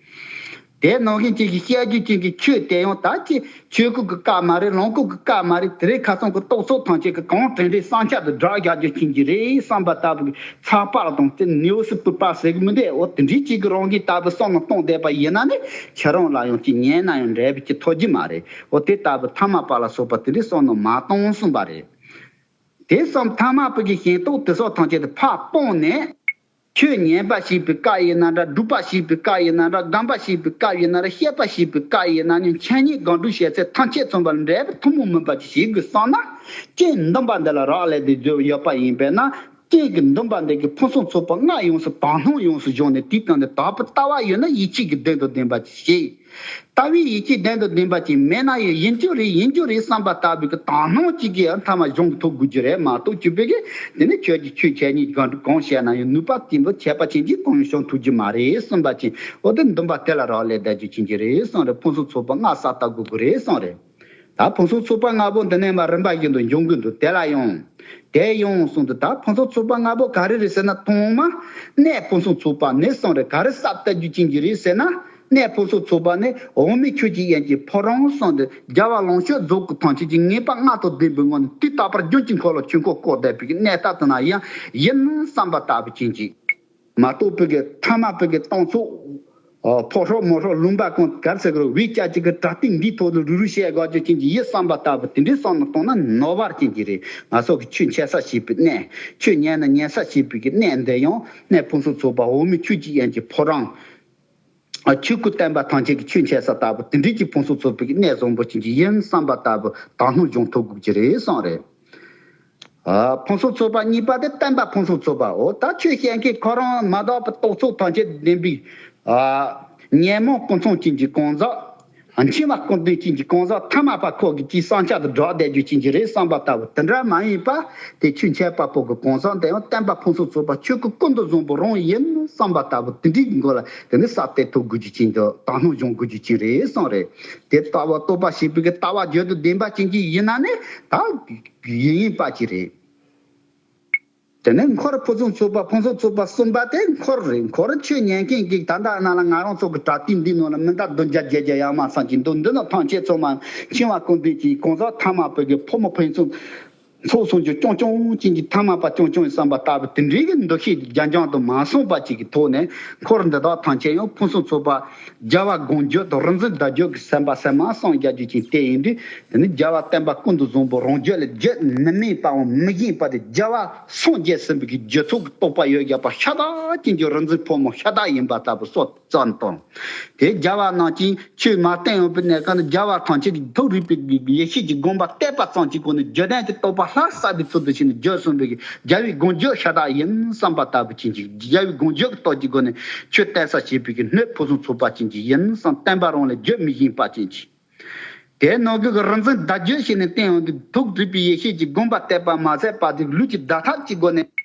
དེ་ནང་བཞིན་ཅན་གྱི་བཤད་རྒྱུ་ཅན་གྱི་ཆོས་དེ་ཡང་ད་ཅི་ཆོས་སྐུ་གི་བཀའ་མ་རེད། ལོངས་སྐུ་གི་བཀའ་མ་རེད། དེ་རིང་ཁ་སང་གི་རྟོག་ཚོགས་ཐམས་ཅད་ཀྱི་གང་དྲན་དྲན་བསམ་འཆར་དུ་བསྒྲགས་རྒྱག་རྒྱུ་ཅན་གྱི་རེད་བསམ་པ་ལྟ་བུའི་ཚགས་པར་དང་དེ་ནེའུ་སི་པེ་པར་ཟེར་གི་མི་འདུག་འོ་དེ་འདྲའི་ཅིག་གི་རང་གིས་ལྟ་བུ་བསམ་བློ་གཏོང་བསྡད་པ་ཡིན་ན་ནི་ཁྱེད་རང་ལ་ཡང་ཅིག་ཉན་ན་ཡང་འབྲས་བུ་ཅིག་ཐོབ་རྒྱུ་མ་རེད། འོ་དེ་ལྟ་བུ་ཐ་མལ་པ་ལ་སོགས་པ་དེ་འདྲའི་བསམ་བློ་མ་གཏོང་གསུངས་པ་རེད། དེ་བསམ་ཐ་མལ་པའི་གི་ཞེན་སྟོབས་དེ་སོགས་ཐམས་ཅད་དེ་ཕར་སྤངས་ནས། ཆོས་ཉན་པ་ཞེས་པའི་བཀའ་ཡིན་ན་འདྲ། སྒྲུབ་པ་ཞེས་པའི་བཀའ་ཡིན་ན་འདྲ། སྒོམ་པ་ཞེས་པའི་བཀའ་ཡིན་ན་འདྲ། བཤད་པ་ཞེས་པའི་བཀའ་ཡིན་ན་ནི་འཆད་ཉན་སྒོམ་སྒྲུབ་བྱེད་ཚད་ཐམས་ཅད་མཚོན་པ་ལ་འབྲས་བུ་ཐུན་མོང་མིན་པ་ཅིག་བྱེད་དགོས་བསམ་ན། རྐྱེན་འདུན་པ་འདི་ལ་རག་ལས་ཏེ་ཡོད་པ་ཡིན་པས་ན། རྐྱེན་གྱི་འདུན་པ་འདི་གིས་ཕུན་སུམ་ཚོགས་པ་ལྔ་ཡོངས་སུ་དག་སྣང་ཡོངས་སུ་སྦྱོང་ནས་དེའི་སྟེང་དུ་དག་པའི་ལྟ་བ་ཡོད་ན་ཡིད་ཆེས་ཀྱི་གདེང་དང་ལྡན་པ་ཅིག་བྱེད། ལྟ་བའི་ཡིད་ཆེས་ལྡན་དང་ལྡན་པ་ཅིག་མེད་ན་ཡང་ཡིན་རྒྱུ་རེད་ཡིན་རྒྱུ་རེད་བསམ་པ་ལྟ་བུའི་གི་དག་སྣང་ཅིག་གིས་མཐའ་མ་གཞུང་གི་ཐོག་དགོས་རྒྱུ་རེད་མ་གཏོགས་ཅི་བས་གི་དེ་ནི་ཁྱོད་ཀྱི་ཆོས་འཆད་ཉན་གང་གང་བཤད་ན་ཡང་ནུས་པ་དེ་འདྲ་ཁྱད་པར་ཅན་གྱིས་གང་ཡང་བྱུང་ཐུབ་རྒྱུ་མ་རེད་གསུངས་པ་ཅིག་འོ་དེ་འདུན་པ་དེ་ལ་རག་ལས་བསྡད་རྒྱུ་ཅན་གྱི་རེད་གསུངས་རེད། ཕུན་སུམ་ཚོགས་པ་ལྔ་ས་བརྟག་དགོས་དགོས་རེད་གསུངས་རེད། ད་ཕུན་སུམ་ཚོགས་པ་ལྔ་པོ་འདི་ནས་མར་རིམ་པ་བཞིན་དུ་འབྱུང་གི་འདུག་དེ་ལ་ཡང་། དེ་ཡང་གསུངས་འདུག་ད་ཕུན་སུམ་ཚོགས་པ་ལྔ་པོ་ག་རེ་རེད་ཟེར་ན་ཐོག་མ་གནས་ཕུན་སུམ་ཚོགས་པ་ནས་གསུངས་རེད། ག་རེ་ས་བརྟག་རྒྱུ་ཅན་གྱི་རེད་ཟེར་ན། གནས་ཕུན་སུམ་ཚོགས་པ་ནི་འོག་མིན་ཆོས་ཀྱི་དབྱིངས་ཀྱི་ཕོ་བྲང་གསུངས་ཏེ་རྒྱལ་བ་ལོངས་སྤྱོད་རྫོགས་སྐུ་ཐམས་ཅད་ཀྱི་ངེས་པ་ལྔ་དང་ལྡན་པའི་ངང་ནས་དུས་རྟག་པར་རྒྱུན་གྱི་འཁོར་ལོ་ཆོས་འཁོར་བསྐོར་བསྡད་པའི་གནས་རྟག་ཏུ་ན་ཡང་ཡིན་བསམ་པ་ལྟ་བུ་ཅན་གྱི། མ་གཏོགས་པའི་གི་ཐ་མལ་པའི་གི་སྟོང་ཚོགས། ཕོ་ཧྲོག་མོ་ཧྲོག་ལུང་པ་གང་གར་ཟེར་གི་རོ་བའི་སྐྱ་ཅིག་གི་དྲ་ཐིག་འདིའི་ཐོག་ཏུ་རུ་རུ་བཤད་དགོས་རྒྱུ་ཅན་གྱི་ཡིན་བསམ་པ་ལྟ་བུ་དེ་འདྲའི་བསམ་བློ་གཏོང་ན་ནོར་བ་ཅན་གྱི་རེད། ང་ཚོ་གི་ཆོས་འཆད་ས་བྱེད་པའི་གནས། ཆོས་ཉན་ན་ཉན་ས་བྱེད་པའི་གི་གནས་འདི་ཡང་གནས་ཕུན་སུམ་ཚོགས་པ་འོག་མིན་ཆོས་ཀྱི་དབྱིངས་ཀྱི་ཕོ་བྲང་། ཆོས་སྐུ་བསྟན་པ་ཐམས་ཅད་ཀྱི་ཆོས་འཆད་ས་ལྟ་བུ་དེ་འདྲའི་གི་ཕུན་སུམ་ཚོགས་པའི་གི་གནས་བཟང་པོ་ཅན་གྱི་ཡིན་བསམ་པ་ལྟ་བུ་དག་སྣང་སྦྱོང་ཐུབ་དགོས་ཀྱི་རེད་གསུངས་རེད། ཨ། ཕུན་སུམ་ཚོགས་པ་གཉིས་པ་དེ་བསྟན་པ་ཕུན་སུམ་ཚོགས་པའོ། ད་ཆོས་བཤད་མཁན་ཁོ་རང་མ་དག་པའི་རྟོག་ཚོགས་ཐམས་ཅད་ལྡན་པའི། ཨ། ཉོན་མོངས་ཀུན་ཚང་ཅན་གྱི་གང་ཟག་འཆིང་བ་ཀུན་ལྡན་ཅན་གྱི་གང་ཟག་ཐ་མལ་པ་ཁོ་གི་ཅིག་བསམ་འཆར་དུ་བསྒྲགས་བསྡད་རྒྱུ་ཅན་གྱི་རེད་བསམ་པ་ལྟ་བུ་དེ་འདྲ་མ་ཡིན་པ། དེ་ཆོས་འཆད་པ་པོ་གི་གང་ཟག་འདི་ཡང་བསྟན་པ་ཕུན་སུམ་ཚོགས་པ་ཆོས་སྐུ་ཀུན་ཏུ་བཟང་པོ་རང་ཡིན་བསམ་པ་ལྟ་བུ་དེ་འདྲའི་མགོ་ལ་དེ་ནི་ས་གཏད་ཐུབ་དགོས་རྒྱུ་ཅན་དུ་དག་སྣང་སྦྱོང་དགོས་རྒྱུ་ཅན་རེད་གསུངས་རེད། དེ་ལྟ་བུ་རྟོགས་པ་ཞེས་པའི་གི་ལྟ་བ་རྒྱུད་དུ་ལྡན་པ་ཅན་གྱི་ཡིན་ན་ནི་ད་ཡིན་ཡིན་པ་ཅིག་རེད། དེ་ནས་འཁོར་ཕུན་སུམ་ཚོགས་པ། ཕུན་སུམ་ཚོགས་པ་གསུམ་པ་དེ་འཁོར་རེད། འཁོར་ཆོས་ཉན་མཁན་གྱི་ད་ལྟ་ན་ལ་ང་རང་ཚོ་གི་དྲ་ཐིག་འདི་ནང་ལ་མི་འདྲ་བདུན་བརྒྱ་བརྒྱད་བརྒྱ་ཡར་མར་སོང་གི་འདུག་འདི་ནི་ཐམས་ཅད་ཚང་མ་འཆིང་བ་ཀུན་འདུལ་གྱི་གང་ཟག་ཐ་མལ་པའི་གི་ཕོ་མོ་ཕུན་སུམ་ཚོགས་སོང་རྒྱུ་རྐྱང་རྐྱང་ཅན་གྱི་ཐ་མལ་པ་རྐྱང་རྐྱང་ཡིན་བསམ་པ་ལྟ་བུ་དེ་འདྲའི་གི་འདུ་ཤེས་རྒྱ་འབྱམས་དུ་མ་སོང་བ་ཅིག་གི་ཐོག་ནས། འཁོར་འདི་དག་ཐམས་ཅད་ཡང་ཕུན་སུམ་ཚོགས་པ་རྒྱལ་བ་དགོངས་འགྱུར་དང་རིག་འཛིན་བརྡ་བརྒྱུད་ཀྱི་ཟིན་པ་ཟིན་མ་གསུམ་རྒྱ་བརྒྱུད་ཅན་དེ་ཡིན་དུས། དེ་ནི་རྒྱལ་བ་བསྟན་པ་ཀུན་ཏུ་བཟང་པོ་རང་རྒྱུད་ལ་རྒྱུད་མི་དམིགས་པའམ་མི་ཞེན་པ་དེ་རྒྱལ་བ་སངས་རྒྱས་ཟིན་པའི་གི་རྒྱུད་ཚོགས་ཀྱི་རྟོགས་པ་ཡོད་རྒྱ་པ་ཤ་སྟག་ཅན་གྱི་རིག་འཛིན་ཕོ་མོ་ཤ་སྟག་ཡིན་པ་ལྟ་བུ་སོགས་ཙམ་དང་། དེ་རྒྱལ་བ་རྣམས་ཀྱིས་ཆོས་མ་བསྟན་ཡོང་པའི་གནས་སྐབས་ནི་རྒྱལ་བ་ཐམས་ཅད་ཀྱི་ཐུགས་རིག་པའི་ཡེ་ཤེས་ཀྱི་དགོངས་པ་གཏད་པ་ཙམ་གྱི་སྒོ་ནས་རྒྱུད་ལྡན་གྱི་རྟོགས་པ་ལྷར་བསམ་པའི་ཚུལ་དུ་བྱས་ནས་བརྗོད་གསུངས་པའི་རྒྱལ་བའི་དགོངས་རྒྱུད་ཤ་སྟག་ཡིན་བསམ་པ་ལྟ་བུ་ཅན་གྱི་རྒྱལ་བའི་དགོངས་རྒྱུད་ཀྱི་སྟོབས་ཀྱི་སྒོ་ནས་ཆོས་གཏད་ས་བྱེད་པའི་གི་སྣོད་ཕུན་སུམ་ཚོགས་པ་ཅན་གྱི་ཡིན་བསམ་བསྟན་པ་རང་ལ་རྒྱུད་མི་ཞན་པ་ཅན་གྱི། དེ་ནང་གི་རིག་འཛིན་བརྡ་བརྒྱུད་བྱས་ནས་བསྟན་ཡོང་དུས་ཐུགས་རིག་པའི་ཡེ་ཤེས་ཀྱི་དགོངས་པ་གཏད་པ་མ་ཟད་པ་དེ་ལུས་ཀྱི་བརྡ་ཐབས་ཀྱི་སྒོ་ནས།